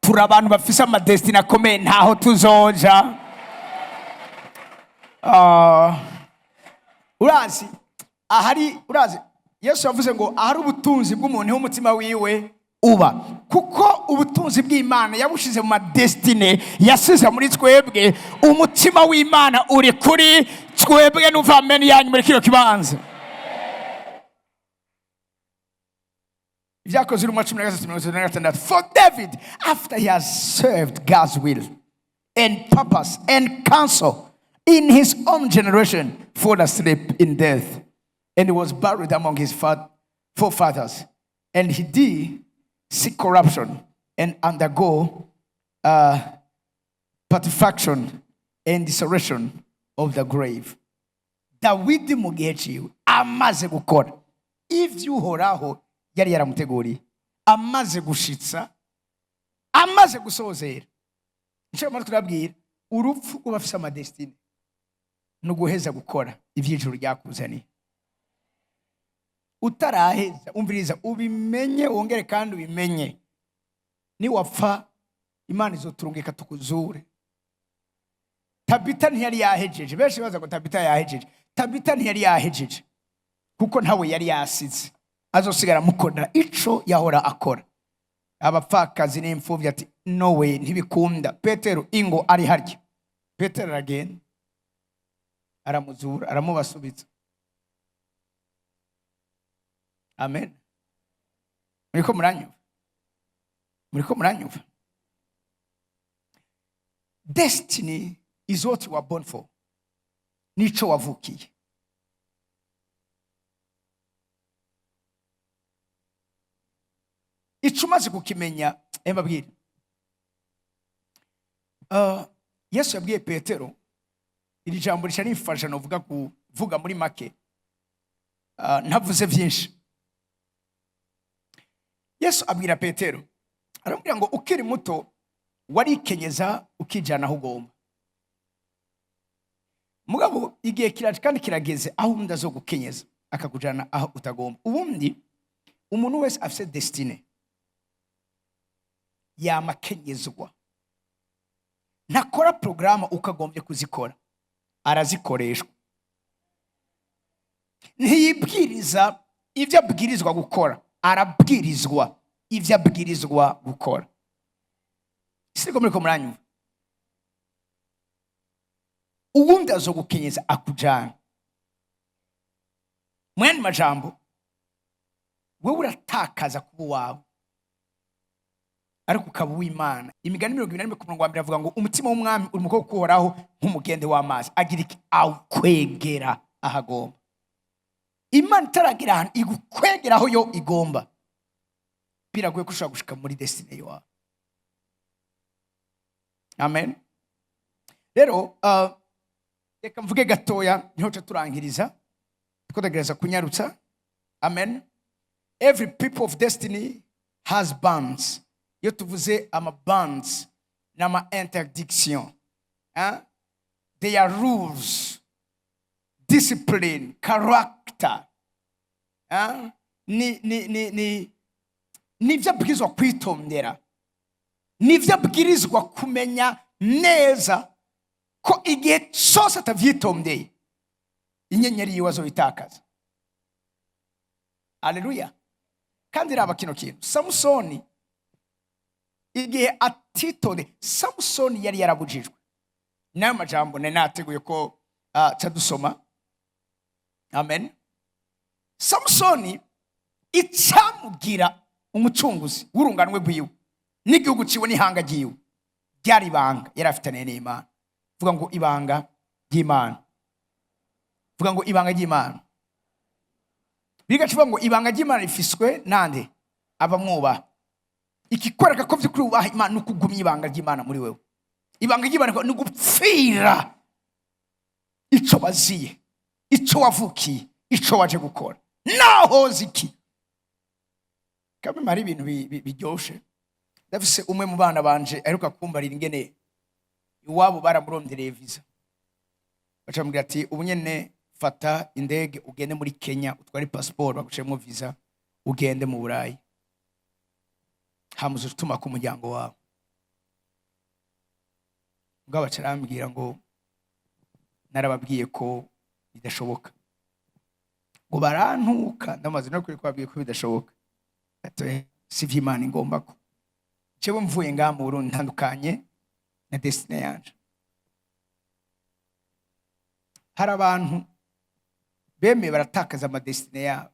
Turi abantu bafise ama destiny akomeye, ntaho tuzoja. Ah, urazi ahari, urazi Yesu yavuze ngo ahari ubutunzi bw'umuntu w'umutima wiwe uba. Kuko ubutunzi bw'Imana yabushize mu ma destiny yasize muri twebwe, umutima w'Imana uri kuri twebwe. Numva amen yanyu muri kino kibanza. Ibyakozwe intumwa 13:36: "For David, after he has served God's will and purpose and counsel in his own generation, fall asleep in death and was buried among his forefathers, and he did see corruption and undergo putrefaction and desolation of the grave." Dawidi mu gihe ciwe, amaze gukora ivyo Uhoraho yari yaramuteguriye, amaze gushitsa, amaze gusozera. Icyo mpamvu turabwira urupfu kuba afise ama destiny ni uguheza gukora ivy'ijuru ryakuzaniye. Utaraheza, umviriza, ubimenye wongere kandi ubimenye, niwapfa Imana izoturungika tukuzure. Tabita ntiyari yahejeje. Benshi baza ngo Tabita yahejeje. Tabita ntiyari yahejeje, kuko ntawe yari yasize azosigara amukorera ico yahora akora, abapfakazi n'imfubyi. Ati: "Nowe ntibikunda. Petero ingo ari harya." Petero aragenda, aramuzura, aramubasubiza. Amen. Muriko muranyumva? Muriko muranyumva? Destiny is what you are born for, nico wavukiye. Ico umaze kukimenya, mbabwire, Yesu yabwiye Petero iri jambo rica rimfasha. Novuga kuvuga muri make, ntavuze byinshi. Yesu abwira Petero, aramubwira ngo: "Ukiri muto warikenyeza ukijana aho ugomba. Mugabo igihe kiraje kandi kirageze aho undi azo gukenyeza akakujana aho utagomba." Ubundi umuntu wese afite destiny yamakenyezwa. Ntakora porogaramu ukagombye kuzikora, arazikoreshwa. Ntiyibwiriza ibyo abwirizwa gukora, arabwirizwa ibyo abwirizwa gukora. Siko muriko muranyumva? Uwundi azogukenyeza akujana. Mu yandi majambo, wewe uratakaza kuba uwawe, ariko ukaba uw'Imana. Imigani 21 ku murongo wa mbere avuga ngo umutima w'umwami uri mu kuboko k'Uhoraho nk'umugende w'amazi. Agira iki? Awukwegera aho agomba. Imana itaragira ahantu igukwegera aho yo igomba, biragoye ko ushobora gushika muri destinée yawe. Amen. Rero reka mvuge gatoya, niho turangiriza, twodagereza kunyarutsa. Amen. Every people of destiny has bonds. Iyo tuvuze ama bonds, ni ama interdiction, hein? They are rules, discipline, character, hein? Ni nibyo abwirizwa kwitondera, nibyo abwirizwa kumenya neza ko igihe cyose atavyitondeye, inyenyeri yiwe azoyitakaza. Aleluya. Kandi raba kino kintu: Samusoni, igihe atitondeye, Samusoni yari yarabujijwe n'ayo majambo nari nateguye ko ca dusoma. Amen. Samusoni, icyamugira umucunguzi w'urunganwe rwiwe n'igihugu ciwe n'ihanga ryiwe ryari ibanga yari afitaniye n'Imana. Vuga ngo ibanga ry'Imana. Vuga ngo ibanga ry'Imana. Bigaca ivuga ngo ibanga ry'Imana rifiswe nande? Abamwubaha. Ikikwereka ko by'ukuri wubaha Imana ni ukugumya ibanga ry'Imana muri wewe. Ibanga ry'Imana ni ugupfira ico baziye, ico wavukiye, ico waje gukora, naho ziki kamwe. Hari ibintu biryoshe. Ndafise umwe mu bana banje aheruka kumbarira ingene iwabo baramurondereye visa, baca bamubwira ati: "Ubu nyene fata indege ugende muri Kenya, utware passport, bagucemo visa, ugende mu Burayi, hamuze utuma ku muryango wawe." Ubwo baca arambwira ngo: "Narababwiye ko bidashoboka." Ngo barantuka. Ndamaze no kuri kubabwiye ko bidashoboka. Ati: "Si ivy'Imana ingomba ko jewe mvuye ngaha mu Burundi ntandukanye na destinée yanje." Hari abantu bemeye baratakaza ama destinée yabo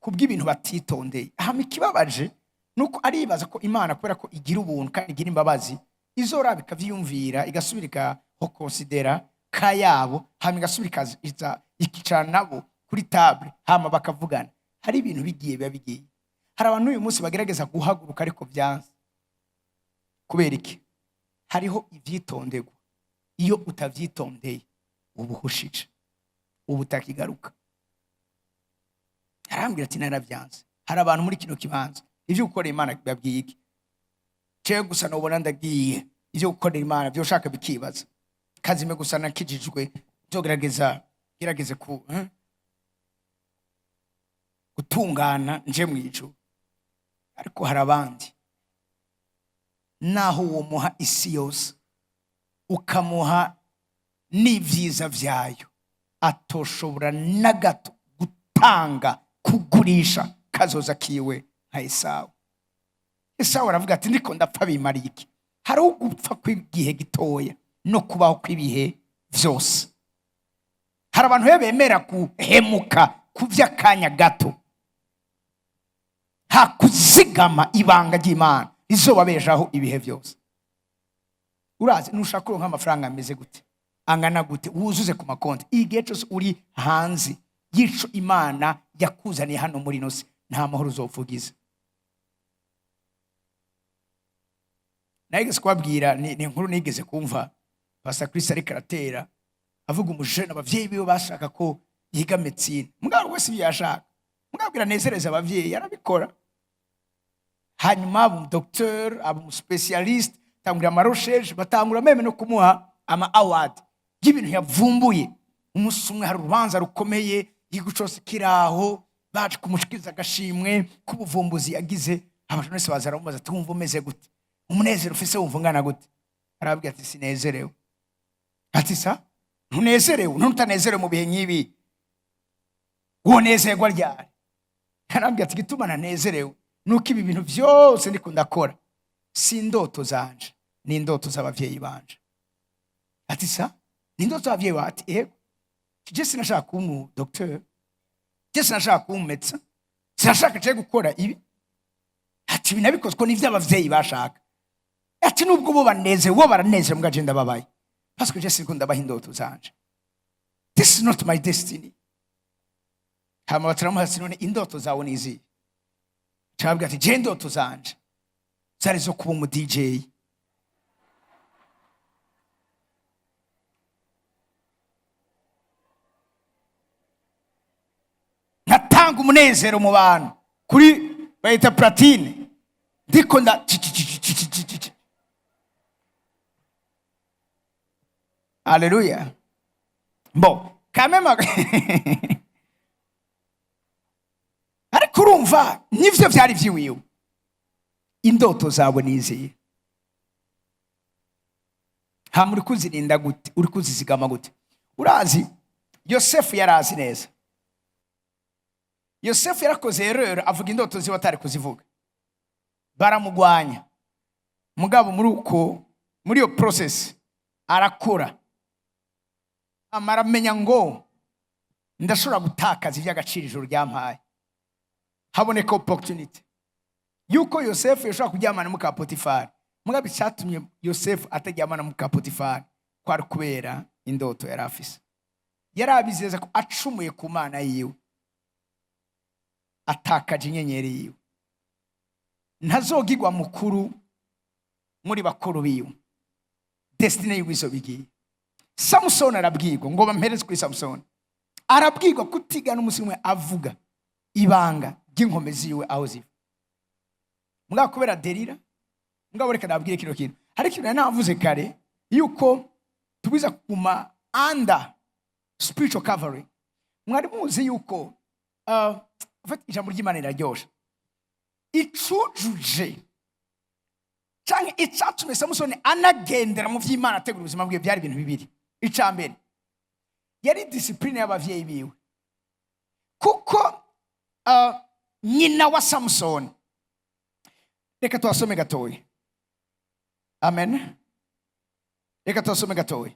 kubw'ibintu batitondeye. Hama ikibabaje nuko aribaza ko Imana, kubera ko igira ubuntu kandi igira imbabazi, izoraba ikavyiyumvira, igasubira ikahokonsidera ka yabo, hama igasubira ikaza ikicara nabo kuri table, hama bakavugana. Hari ibintu bigiye, biba bigiye. Hari abantu uyu munsi bagerageza guhaguruka ariko byanze. Kubera iki? Hariho ibyitonderwa. Iyo utavyitondeye, uba uhushije, uba utakigaruka. Arambwira ati: "Narabyanze." Hari abantu muri kino kibanza, ibyo gukorera Imana babwiye iki? Jewe gusa nubona ndagiye, ibyo gukorera Imana byo ushaka bikibaza kazime gusa nakijijwe, nzogerageza gerageze ku gutungana nje mu ijuru. Ariko hari abandi, naho uwo muha isi yose, ukamuha n'ibyiza byayo, atoshobora na gato gutanga, kugurisha kazoza kiwe nka Esawu. Esawu aravuga ati: "Ndiko ndapfa, bimariye iki?" Hariho gupfa kw'igihe gitoya no kubaho kw'ibihe byose. Hari abantu rero bemera guhemuka ku by'akanya gato, nta kuzigama ibanga ry'Imana rizobabeshaho ibihe byose. Urazi, nushaka kuronka amafaranga ameze gute, angana gute, wuzuze ku makonti, igihe cyose uri hanze y'ico Imana yakuzaniye hano muri ino si, nta mahoro uzopfugiza. Nageze kubabwira ni inkuru nigeze kumva Pastor Chris ariko aratera avuga umujene abavyeyi biwe bashaka ko yiga médecine. Mugabo wese ibyo yashaka, mugabo nezereza abavyeyi, arabikora. Hanyuma aba umudocteur, aba umuspécialiste, atangura ama recherches, batangura même no kumuha ama award y'ibintu yavumbuye. Umunsi umwe hari urubanza rukomeye, igihugu cose kiraho, baje kumushikiriza agashimwe k'ubuvumbuzi yagize. Abantu bose baza baramubaza ati: "Wumva umeze gute? Umunezero ufise wumva ungana gute?" Arababwira ati: "Sinezerewe." Ati: "Sa ntunezerewe? None utanezerewe mu bihe nk'ibi, wonezerwa ryari?" Arambwira ati: "Igituma nanezerewe nuko ibi bintu byose ndiko ndakora Si indoto zanje, ni indoto z'abavyeyi banje. Ati sa ni indoto z'abavyeyi bawe? Ati ego. Je sinashaka kuba umu docteur, je sinashaka kuba umu médecin, sinashaka je gukora ibi. Ati ibi nabikoze ko nivyo abavyeyi bashaka. Ati nubwo bo banezerewe, bo baranezerewe, mbwa je ndababaye parce que je siniko ndabaha indoto zanje. This is not my destiny. Hama bataramuha ati none indoto zawe ni izihe? Cababwira ati je indoto zanje zari zo kuba umu DJ. Nkatanga umunezero mu bantu kuri bayita platine, ndiko nda ci- ci- ci- ci- ci- ci- ci- ci. Haleluya. Bon, quand même, ariko urumva nivyo vyari vyiwiwe. Indoto zawe nizihe? Hama uri kuzirinda gute? Uri kuzizigama gute? Urazi Yosefu yarazi neza. Yosefu yarakoze erreur, avuga indoto ziwe atari kuzivuga, baramugwanya. Mugabo muri uko, muri iyo process, arakura, amara amenya ngo ndashobora gutakaza iby'agaciro ijuru ryampaye. Haboneka opportunity yuko Yosefu yashobora kuryamana muka Potifari. Mugabo icyatumye Yosefu ataryamana muka Potifari kwari kubera indoto yari afise. Yari abizeza ko acumuye ku Mana yiwe, atakaje inyenyeri yiwe, ntazogigwa mukuru muri bakuru biwe, destinée yiwe izo bigiye. Samusoni arabwirwa ngo bampereze kuri Samusoni, arabwirwa kutigana umunsi umwe avuga ibanga ry'inkome ziwe aho ziva. Mugabo kubera Delila. Mugabo reka nabwire kino kintu. Hari ikintu nari navuze kare yuko tubwiza kuguma under spiritual covering. Mwari muzi yuko en fait, ijambo ry'Imana riraryoshe. Icujuje canke icatumye Samusoni anagendera mu vy'Imana, ategura ubuzima bwe, byari ibintu bibiri. Ica mbere yari discipline y'abavyeyi biwe, kuko nyina wa Samusoni, reka tuhasome gatoya. Amen. Reka tuhasome gatoya.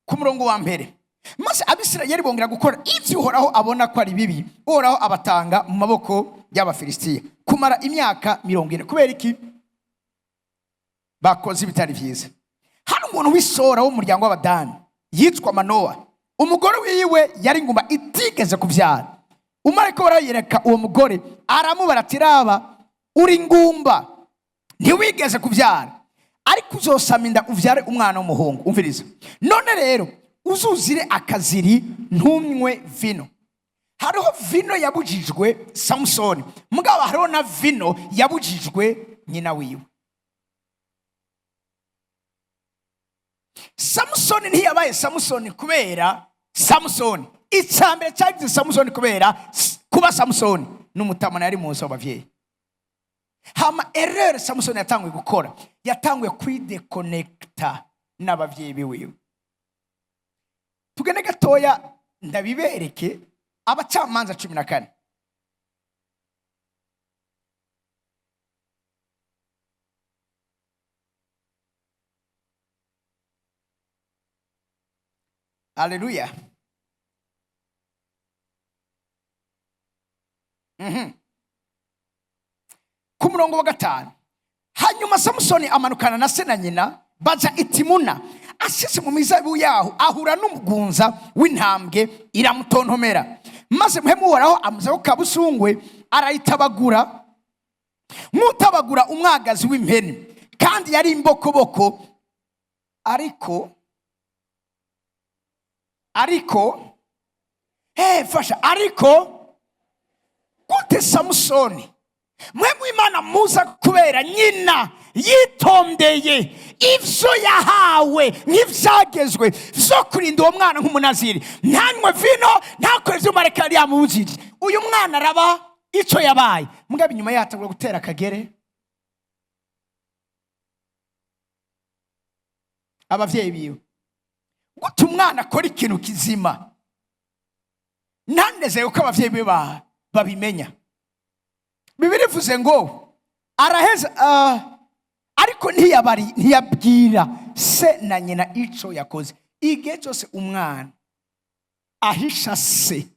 Ku murongo wa mbere: maze Abisirayeli bongera gukora ivyo Uhoraho abona ko ari bibi, Uhoraho abatanga mu maboko y'Abafilisitiya kumara imyaka 40. Kubera iki? Bakoze ibitari vyiza. Hano umuntu w'isora w'umuryango w'Abadani yitwa Manowa, umugore wiwe yari ingumba itigeze kuvyara. Umarayika barayereka uwo mugore, aramubara ati raba, uri ngumba, ntiwigeze kuvyara, ariko uzosama inda uvyare umwana w'umuhungu. Umviriza, none rero uzuzire akaziri, ntunywe vino. Hariho vino yabujijwe Samusoni, mugabo hariho na vino yabujijwe nyina wiwe. Samusoni ntiyabaye Samusoni kubera Samusoni. Icya mbere cyagize Samusoni kubera kuba Samusoni n'umutamana yari munsi w'abavyeyi. Hama erreur Samusoni yatanguye gukora, yatanguye kwidéconnecta n'abavyeyi biwiwe. Tugende gatoya ndabibereke. Abacamanza 14. Haleluya. Ku murongo wa 5: hanyuma Samusoni amanukana na se na nyina, baja i Timuna. Ashitse mu mizabibu yaho, ahura n'umugunza w'intambwe, iramutontomera. Maze Mpwemu Uhoraho amuzaho kabusungwe, arayitabagura nk'utabagura umwagazi w'impene, kandi yari imbokoboko. Ariko fasha, ariko gute Samusoni Mpwemu Imana muza kubera nyina yitondeye ivyo yahawe nk'ivyagezwe vyo kurinda uwo mwana nk'umunaziri, ntanywe vino, ntakore ivyo marayika yari yamubujije, uyu mwana araba ico yabaye. Mugabo inyuma yatangura gutera akagere abavyeyi biwe. Gute umwana akora ikintu kizima ntanezeye ko abavyeyi biwe babimenya? Bibiri ivuze ngo araheza, ariko ntiyabari, ntiyabwira se na nyina ico yakoze. Igihe cyose umwana ahisha se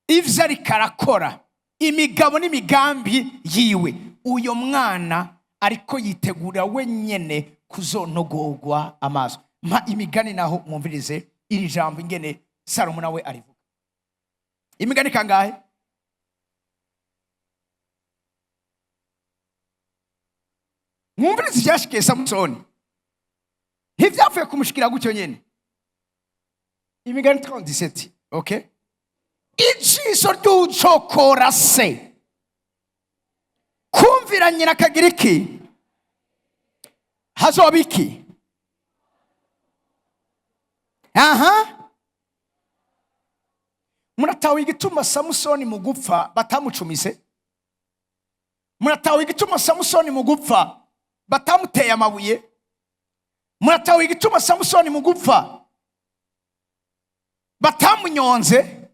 ivyo ariko arakora, imigabo n'imigambi yiwe, uyo mwana ariko yitegura wenyene kuzonogorwa amaso. Mpa Imigani naho mwumvirize iri jambo ingene Salomo nawe arivuga. Imigani kangahe? Mwumvirize ivyashikiye Samusoni, ntivyapfuye kumushikira gutyo nyene. Imigani 37, okay. Ijisho ry'ucokora se kumvira nyina akagira iki? Hazoba iki? Aha muratawe igituma Samusoni mu gupfa batamucumise, muratawe igituma Samusoni mu gupfa batamuteye amabuye, muratawe igituma Samusoni mu gupfa batamunyonze,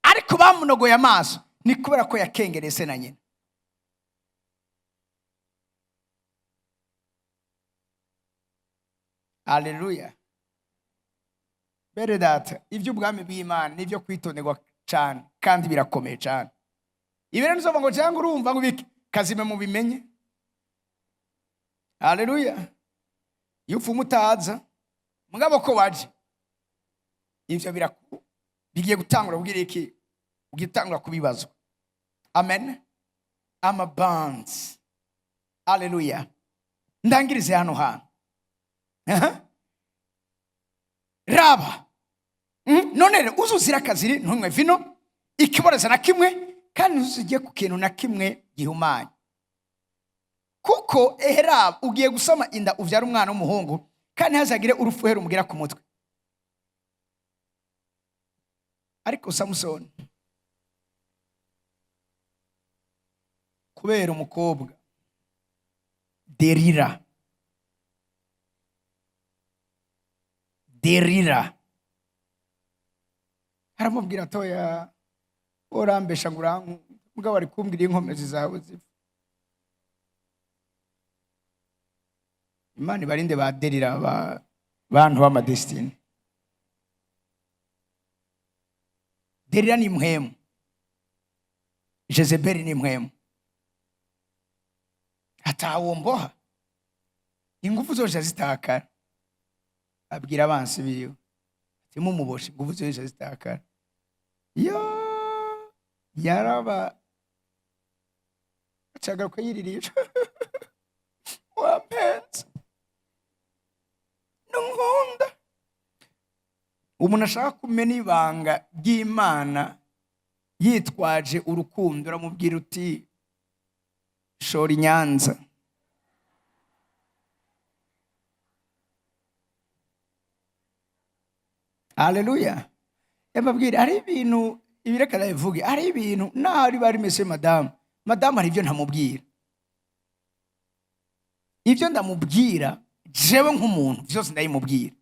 ariko bamunogoye amaso. Ni kubera ko yakengereye se na nyina. Aleluya! Bene data, iby'ubwami bw'Imana nibyo kwitonderwa cyane kandi birakomeye cyane. Ibintu nizova ngo cyangwa urumva ngo ubike kazime mubimenye. Aleluya! Iyo upfuma utaza mugabo ko waje, ivyo bigiye gutangura kugira iki? Ugiye gutangura kubibazwa. Amen. Amabanzi. Aleluya! Ndangirize hano hantu. Aha. Raba. None rero uzuzira akaziri, ntunywe vino ikiboreza na kimwe, kandi ntuzujye ku kintu na kimwe gihumanye, kuko eheraba ugiye gusama inda ubyara umwana w'umuhungu, kandi ntihazagire urufuheri umugera ku mutwe. Ariko Samusoni, kubera umukobwa Derira, Derira aramubwira atoya urambesha ngo urankunda, mugabo ari kumbwira inkomezi zawe zipfa. Imana ibarinde ba Derira, ba bantu b'amadestiny. Derira ni impwemu, Jezebeli ni impwemu. Atawomboha ingufu zose zitakara. Abwira abansi biwe ati mumuboshe, ingufu zose zitakara. Yo yaraba acagaruka yiririsha wampenze nunkunda. Umuntu ashaka kumena ibanga ry'Imana yitwaje urukundo, uramubwira uti shora inyanza. Haleluya! Yababwira hari ibintu ibireka ndabivuge, hari ibintu naho ari bari mese madamu, madamu hari ibyo ntamubwira. Ibyo ndamubwira jewe nk'umuntu byose ndabimubwira,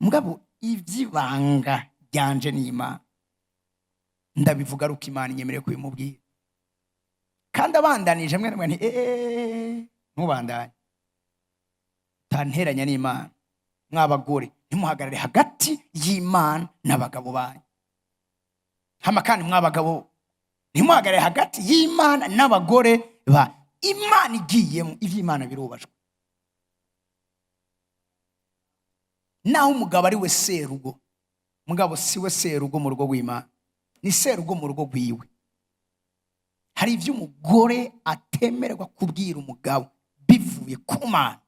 mugabo iby'ibanga ryanje n'Imana ndabivuga ari uko Imana inyemereye kubimubwira. Kandi abandanije mwe nti ntubandanye, tanteranya n'Imana. Mw'abagore ntimuhagarare hagati y'Imana n'abagabo banyu. Hama kandi mw'abagabo ntimuhagarare hagati y'Imana n'abagore ba Imana igiyemo. Iby'Imana birubashwe. Naho umugabo ari we serugo, mugabo si we serugo mu rugo rw'Imana, ni serugo mu rugo rwiwe. Hari ibyo umugore atemererwa kubwira umugabo bivuye ku Mana,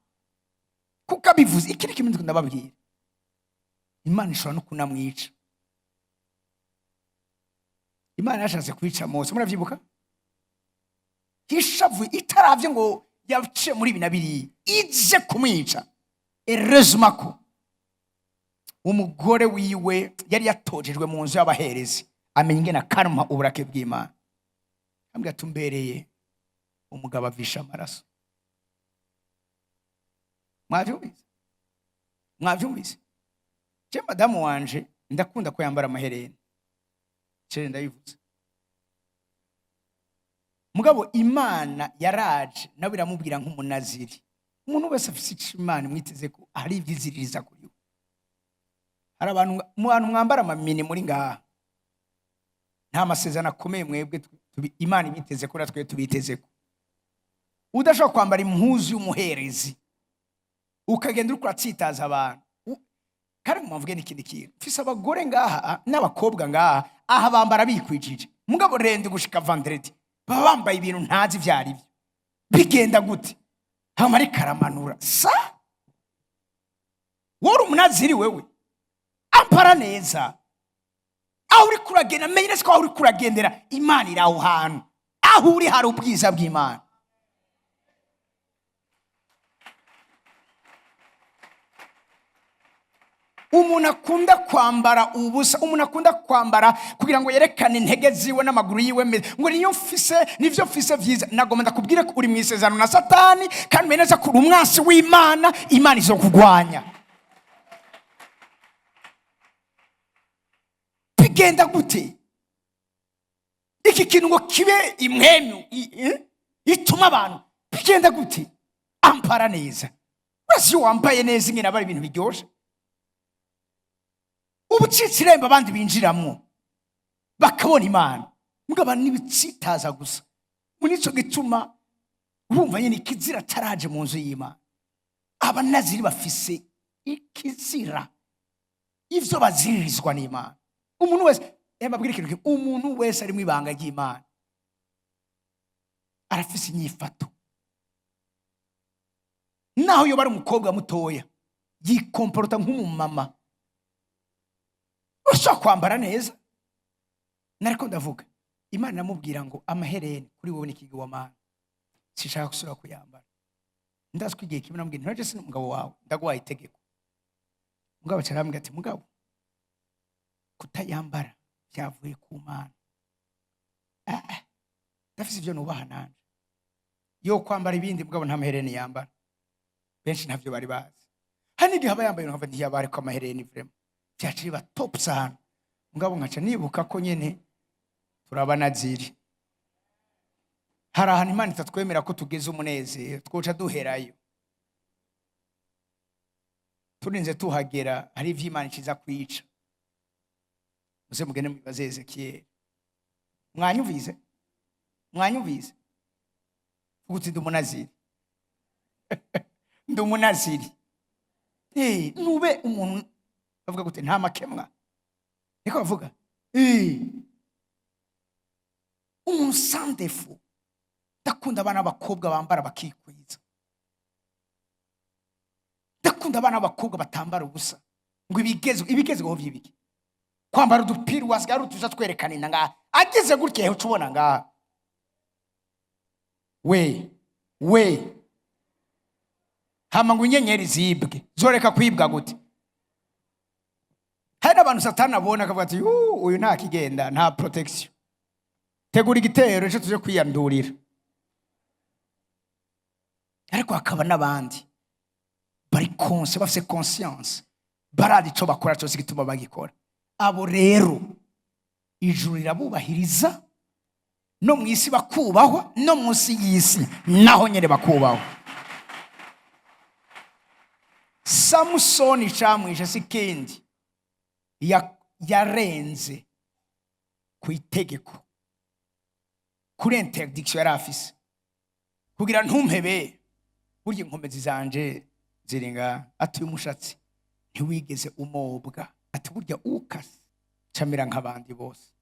kuko abivuze iki ni kimwe ndababwira, Imana ishobora no kunamwica. Imana yashatse kwica Mose, murabyibuka? Ishavuye itaravye ngo yaciye muri ibi na biriya, ije kumwica. Erezuma ko umugore wiwe yari yatojejwe mu nzu y'abaherezi, amenya ingene akanwa uburake bw'Imana. Ambwira tumbereye umugabo avisha amaraso. Mwavyumvise? Mwavyumvise? Je madamu wanje ndakunda ko yambara amaherena. Cere ndabivuze. Mugabo Imana yaraje nawe iramubwira nk'umunaziri. Umuntu wese afise ico Imana imwiteze ko hari ivyiziririza kuri we. Hari abantu mu bantu mwambara amamini muri ngaha, nta masezerano akomeye mwebwe Imana ibiteze ko natwe tubiteze ko. Udashobora kwambara impuzu y'umuherezi ukagenda uriko uratsitaza abantu. Kandi mwavuge n'ikindi kintu, mfise abagore ngaha n'abakobwa ngaha, aha bambara bikwijije, mugabo lundi gushika vendredi baba bambaye ibintu ntazi ivyo ari byo. Bigenda gute? Hama ariko aramanura sa wowe uri umunaziri, wewe ambara neza. Aho uri kuragenda, menya neza ko aho uri kuragendera Imana iri aho hantu. Aho uri hari ubwiza bw'Imana. Umuntu akunda kwambara ubusa, umuntu akunda kwambara kugira ngo yerekane intege ziwe n'amaguru yiwe meza, ngo niyo mfise, nivyo mfise vyiza, nagomba ndakubwire ko uri mu isezerano na Satani, kandi umenye neza ko uri umwansi w'Imana. Imana izokugwanya. Bigenda gute iki kintu ngo kibe imwemu ituma abantu? Bigenda gute? Ambara neza. Uretse iyo wambaye neza ingene aba ari ibintu biryoshe, uba ucitse irembo abandi binjiramwo bakabona Imana. Mugabo n'ibitsitaza gusa. Muri ico gituma urumva nyine ikizira taraje mu nzu y'Imana. Abanaziri bafise ikizira, ivyo baziririzwa n'Imana. Umuntu wese, mbabwire ikintu kimwe, umuntu wese ari mu ibanga ry'Imana arafise inyifato. Naho yoba ari umukobwa mutoya, yikomporota nk'umumama. Ushobora kwambara neza. Nariko ndavuga Imana iramubwira ngo amahereni kuri wowe ni ikigirwamana, sinshaka gusubira kuyambara. Ndazi ko igihe kimwe namubwira nti: "None umugabo wawe, ndaguhaye itegeko." Mugabo aca arambwira ati: "Mugabo kutayambara byavuye ku Mana." Ah, ah, ndafise ivyo nubaha nanje. Yo kwambara ibindi, mugabo nta mahereni yambara. Benshi ntavyo bari bazi. Hari n'igihe aba yambaye nkava ntiyabare ko amahereni, vraiment byaca biba top sana. Mugabo nkaca nibuka ko nyene turabanaziri, hari ahantu Imana itatwemera ko tugeze umunezero, twoca duherayo. Turinze tuhagera, hari ivyo Imana ikiza kwica. Muze mugende mubibaze Ezekiyeli. Mwanyumvise? Mwanyumvise? Vuga uti: "Ndi umunaziri, ndi umunaziri." Nube umuntu bavuga gute? Nta makemwa, niko bavuga. Umuntu sans défaut. Ndakunda abana b'abakobwa bambara bakikwiza. Ndakunda abana b'abakobwa batambara ubusa ngo ibigezwe. Ibigezweho vy'ibiki? Kwambara udupira wasigaye ari utuja twerekana inda ngaha, ageze gutya uca ubona ngaha. We we, hama ngo inyenyeri zibwe, zoreka kwibwa gute? Hari n'abantu Satani abona akavuga ati: Uyu nta kigenda, nta protection, tegura igitero ejo tuje kwiyandurira." Ariko hakaba n'abandi bari conscients, bafise conscience, barazi ico bakora cyose gituma bagikora. Abo rero ijuru rirabubahiriza, no mu isi bakubahwa, no munsi y'isi naho nyene bakubahwa. Samusoni camwishe si kindi, yarenze ku itegeko, kuri interdiction yari afise kugira ntumpebe, burya inkomezi zanje ziri ngaha. Ati: "Umushatsi ntiwigeze umobwa." Ati: "Burya ukase camera nk'abandi bose."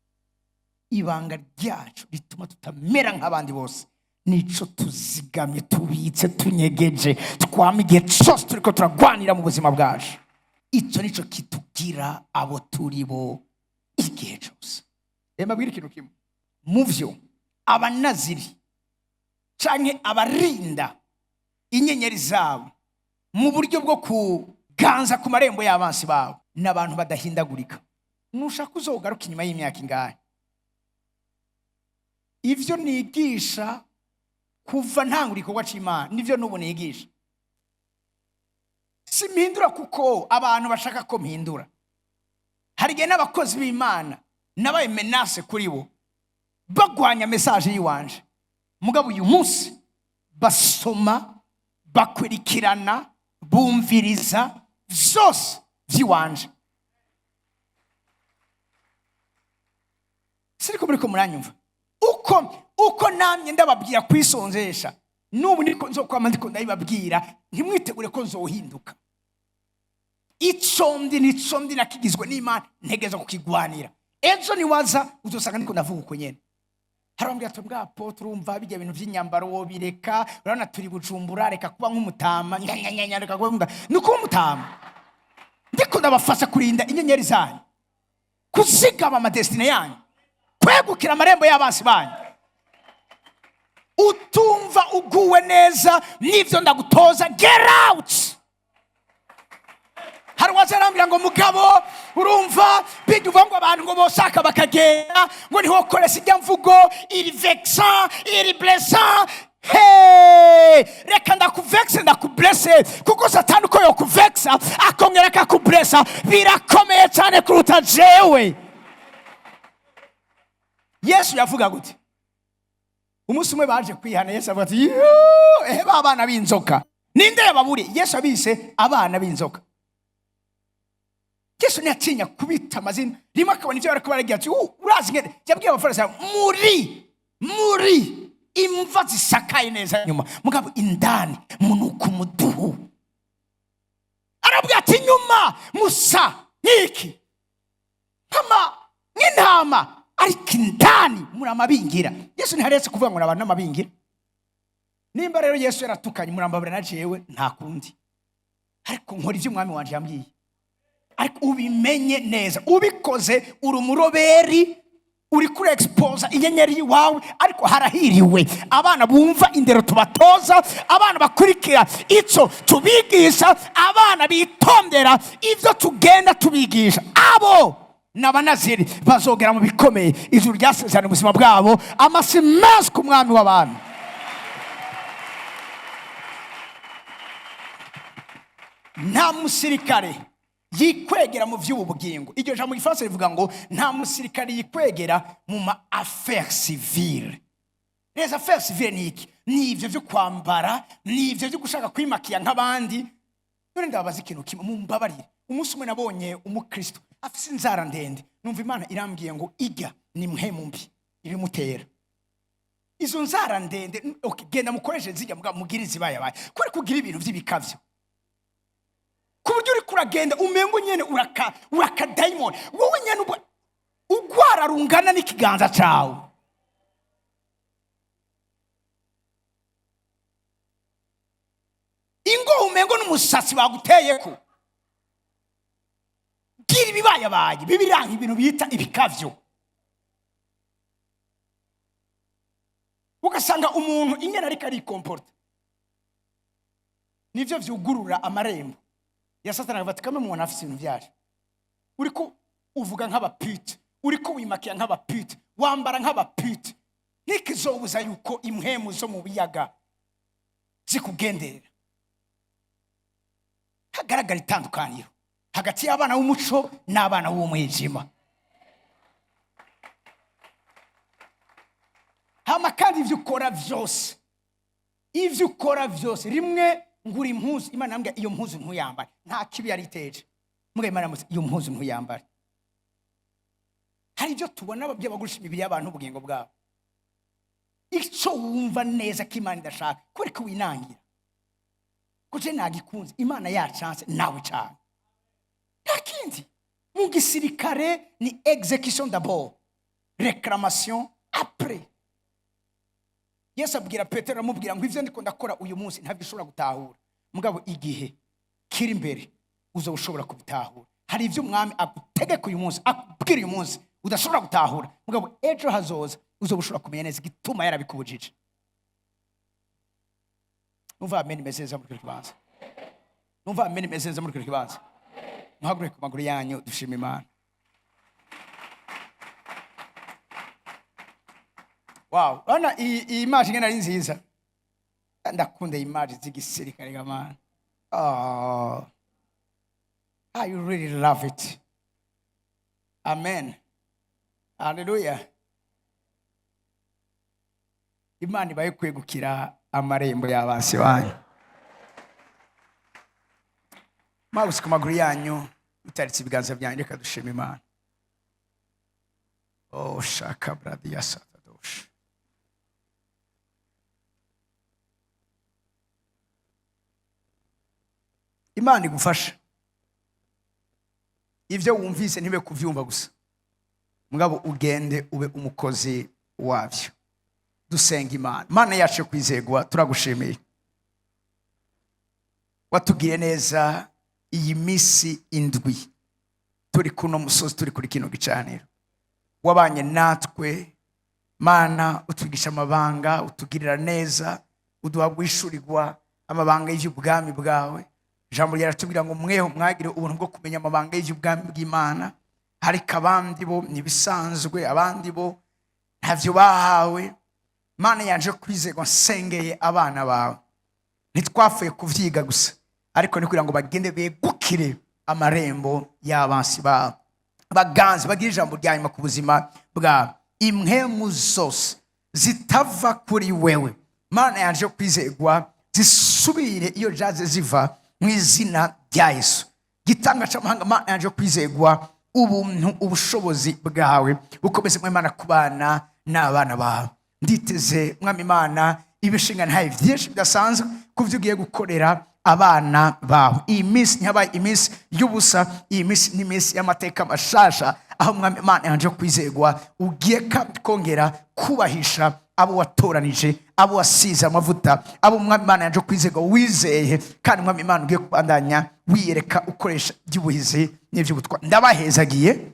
Ibanga ryacu rituma tutamera nk'abandi bose nico tuzigamye, tubitse, tunyegeje, twama igihe cyose turiko turagwanira mu buzima bwacu. Ico nico kitugira abo turi bo igihe cyose. Reba, mbabwire ikintu kimwe mu vyo abanaziri canke abarinda inyenyeri zabo mu buryo bwo kuganza ku marembo y'abansi babo n'abantu badahindagurika. Nushaka uzogaruka inyuma y'imyaka ingahe, ivyo nigisha kuva ntangura igikorwa c'Imana nivyo n'ubu nigisha. Simpindura kuko abantu bashaka ko mpindura. Hari igihe n'abakozi b'Imana nabaye menace kuri bo, bagwanya message y'iwanje. Mugabo uyu munsi basoma, bakurikirana, bumviriza vyose vy'iwanje. Siriko muriko muranyumva? Uko namye ndababwira kwisonzesha, n'ubu niko nzokwama ndiko ndabibabwira. Ntimwitegure ko nzohinduka. Ico ndi nico ndi, nakigizwe n'Imana, ntegereza kukigwanira. Ejo niwaza uzosanga ndiko ndavuga uko nyene. Harambwira ati: "Bwa po turumva bijya bintu by'inyambaro wobireka, urabona turi Bujumbura, reka kuba nk'umutama." Nyanyanyanya, reka kuba nk'umutama. Ni ukuba umutama? Ndiko ndabafasha kurinda inyenyeri zanyu, kuzigama ama destinées yanyu, kwegukira amarembo y'abansi banyu. Utumva uguwe neza n'ibyo ndagutoza, get out. Hari uwaza arambwira ngo: "Mugabo urumva bijya uvuga ngo abantu ngo boshaka bakagenda, ngo ntiwokoresha ijya mvugo iri vexant, iri blessant." Hey! Reka ndakuvexe, ndakublesse, kuko Satani uko yokuvexa akongera akakublessa birakomeye cyane kuruta jewe. Yesu yavuga gute? Umunsi umwe baje kwihana, Yesu avuga ati: "Yoo, ehe ba bana b'inzoka, ninde yababuriye?" Yesu abise abana b'inzoka. Yesu ntiyatinya kubita amazina. Rimwe akabona ibyo bariko baragira ati: "Urazi ngene yabwiye Abafarisayo, muri imva zisakaye neza nyuma, mugabo indani munuka umuduhu." Arabwira ati: "Inyuma musa nk'iki, nk'ama nk'intama, ariko indani muri amabingira." Yesu ntiharetse kuvuga ngo ni abantu n'amabingira. Nimba rero Yesu yaratukanye, murambabura na jewe nta kundi, ariko nkora ibyo umwami wanje yambwiye. Ariko ubimenye neza, ubikoze uri umuroberi, uri kuri exposa inyenyeri y'iwawe. Ariko harahiriwe abana bumva indero tubatoza, abana bakurikira icyo tubigisha, abana bitondera ibyo tugenda tubigisha. Abo ni Abanaziri, bazogera mu bikomeye ijuru ryasezerana ubuzima bwabo. Amasi menshi ku Mwami w'abantu. Nta musirikare yikwegera mu by'ubu bugingo. Iryo jambo mu Gifaransa rivuga ngo nta musirikare yikwegera mu ma affaires civiles. Les affaires civiles ni iki? Ni ibyo byo kwambara, ni ibyo byo gushaka kwimakiya nk'abandi. None ndababaza ikintu kimwe, mumbabarire. Umunsi umwe nabonye umukristo afise inzara ndende, numva Imana irambwiye ngo ijya ni mpemu mbi ibimutera izo nzara ndende. Okay, genda mukoreshe zijya, mugabo mugire izibayabaye, kubera kugira ibintu by'ibikavyo ku buryo uriko uragenda umengo nyene uraka dayimoni wowe nyene ugwara rungana n'ikiganza cawe. Ingo umengo n'umusatsi baguteyeko. Gira ibibayabaye bibiranga, ibintu bita ibikavyo. Ugasanga umuntu ingene ariko arikomporta nivyo vyugurura amarembo ya Satani, akavuga ati: "Kamwe umuntu afise ibintu vyaje." Uriko uvuga nk'abapute, uriko wimakiya nk'abapute, wambara nk'abapute, ntikizobuza yuko impwemu zo mu biyaga zikugenderera. Hagaragara itandukaniro hagati y'abana b'umuco n'abana b'umwijima. Hama kandi ibyo ukora byose, ibyo ukora byose, rimwe ngura impuzu, Imana yambwira: "Iyo mpuzu ntuyambare." Nta kibi yari iteje, mbwa Imana yambwira: "Iyo mpuzu ntuyambare." Hari ibyo tubona by'abagurisha imibiri y'abantu, ubugingo bwabo. Icyo wumva neza ko Imana idashaka, kubera ko winangira ko je nagikunze, Imana yacanse nawe cyane, nta kindi. Mu gisirikare ni exécution d'abord, réclamation après. Yesu abwira Petero, aramubwira ngo: "Ibyo ndiko ndakora uyu munsi ntabwo ushobora gutahura, mugabo igihe kiri imbere uzoba ushobora kubitahura." Hari ibyo umwami agutegeka uyu munsi, akubwira uyu munsi, udashobora gutahura, mugabo ejo hazoza uzoba ushobora kumenya neza igituma yarabikubujije. Numva amen imeze neza muri kino kibanza. Numva amen imeze neza muri kino kibanza. Muhaguruke ku maguru yanyu, dushima Imana. Wow, urabona iyi image ingene ari nziza? Ndakunda iyi image z'igisirikare gamana. Oh, I really love it. Amen, haleluya. Imana ibaye kwegukira amarembo y'abansi banyu. Mwaguse ku maguru yanyu, mutaritse ibiganza byanyu, reka dushima Imana. Oh, shaka bradiya satadosha. Imana igufasha ibyo wumvise ntibe kubyumva gusa, mugabo ugende ube umukozi wabyo. Dusenga Imana. Mana yacu yo kwizegwa, turagushimiye, watubwiye neza iyi minsi 7 turi kuno musozi, turi kuri kino gicaniro, wabanye natwe Mana, utwigisha amabanga, utugirira neza, uduha guhishurirwa amabanga y'iby'ubwami bwawe. Ijambo ryaratubwira ngo mweho mwagire ubuntu bwo kumenya amabanga y'iby'ubwami bw'Imana, ariko abandi bo ntibisanzwe, abandi bo ntavyo bahawe. Mana yanje kwizerwa, nsengeye abana bawe, ntitwapfuye kuvyiga gusa, ariko ni kugira ngo bagende begukire amarembo y'abansi babo, baganze bagire ijambo rya nyuma ku buzima bwabo. Impwemu zose zitava kuri wewe, Mana yanje kwizerwa, zisubire iyo jaze ziva mu izina rya Yesu. Gitanga c'amahanga, Mana yanje kwizerwa, ubuntu ubushobozi bwawe bukomeze mwe Mana kubana n'abana bawe. Nditeze Mwami Imana ibishinga ntaye byinshi bidasanzwe kuvyo ugiye gukorera abana bawe. Iyi minsi ntiyabaye iminsi y'ubusa, iyi minsi ni iminsi y'amateka mashasha, aho Mwami Imana yanje kwizerwa ugiye kongera kubahisha abo watoranije, abo wasize amavuta, abo Mwami Imana yanje kwizerwa wizeye, kandi Mwami Imana ugiye kubandanya wiyereka ukoresha iby'ubuhizi n'iby'ubutwa. Ndabahezagiye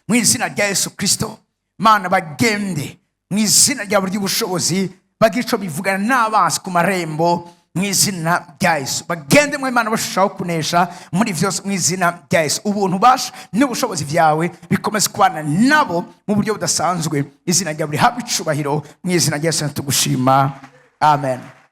mu izina rya Yesu Kristo. Mana, bagende mu izina ryawe ry'ubushobozi, bagire ico bivugana n'abansi ku marembo mu izina rya Yesu. Bagende mu Imana bashushaho kunesha muri vyose mu izina rya Yesu. Ubuntu ubasha n'ubushobozi byawe bikomeze kubana nabo mu buryo budasanzwe. Izina ryawe rihabwe icubahiro mu izina rya Yesu tugushima. Amen.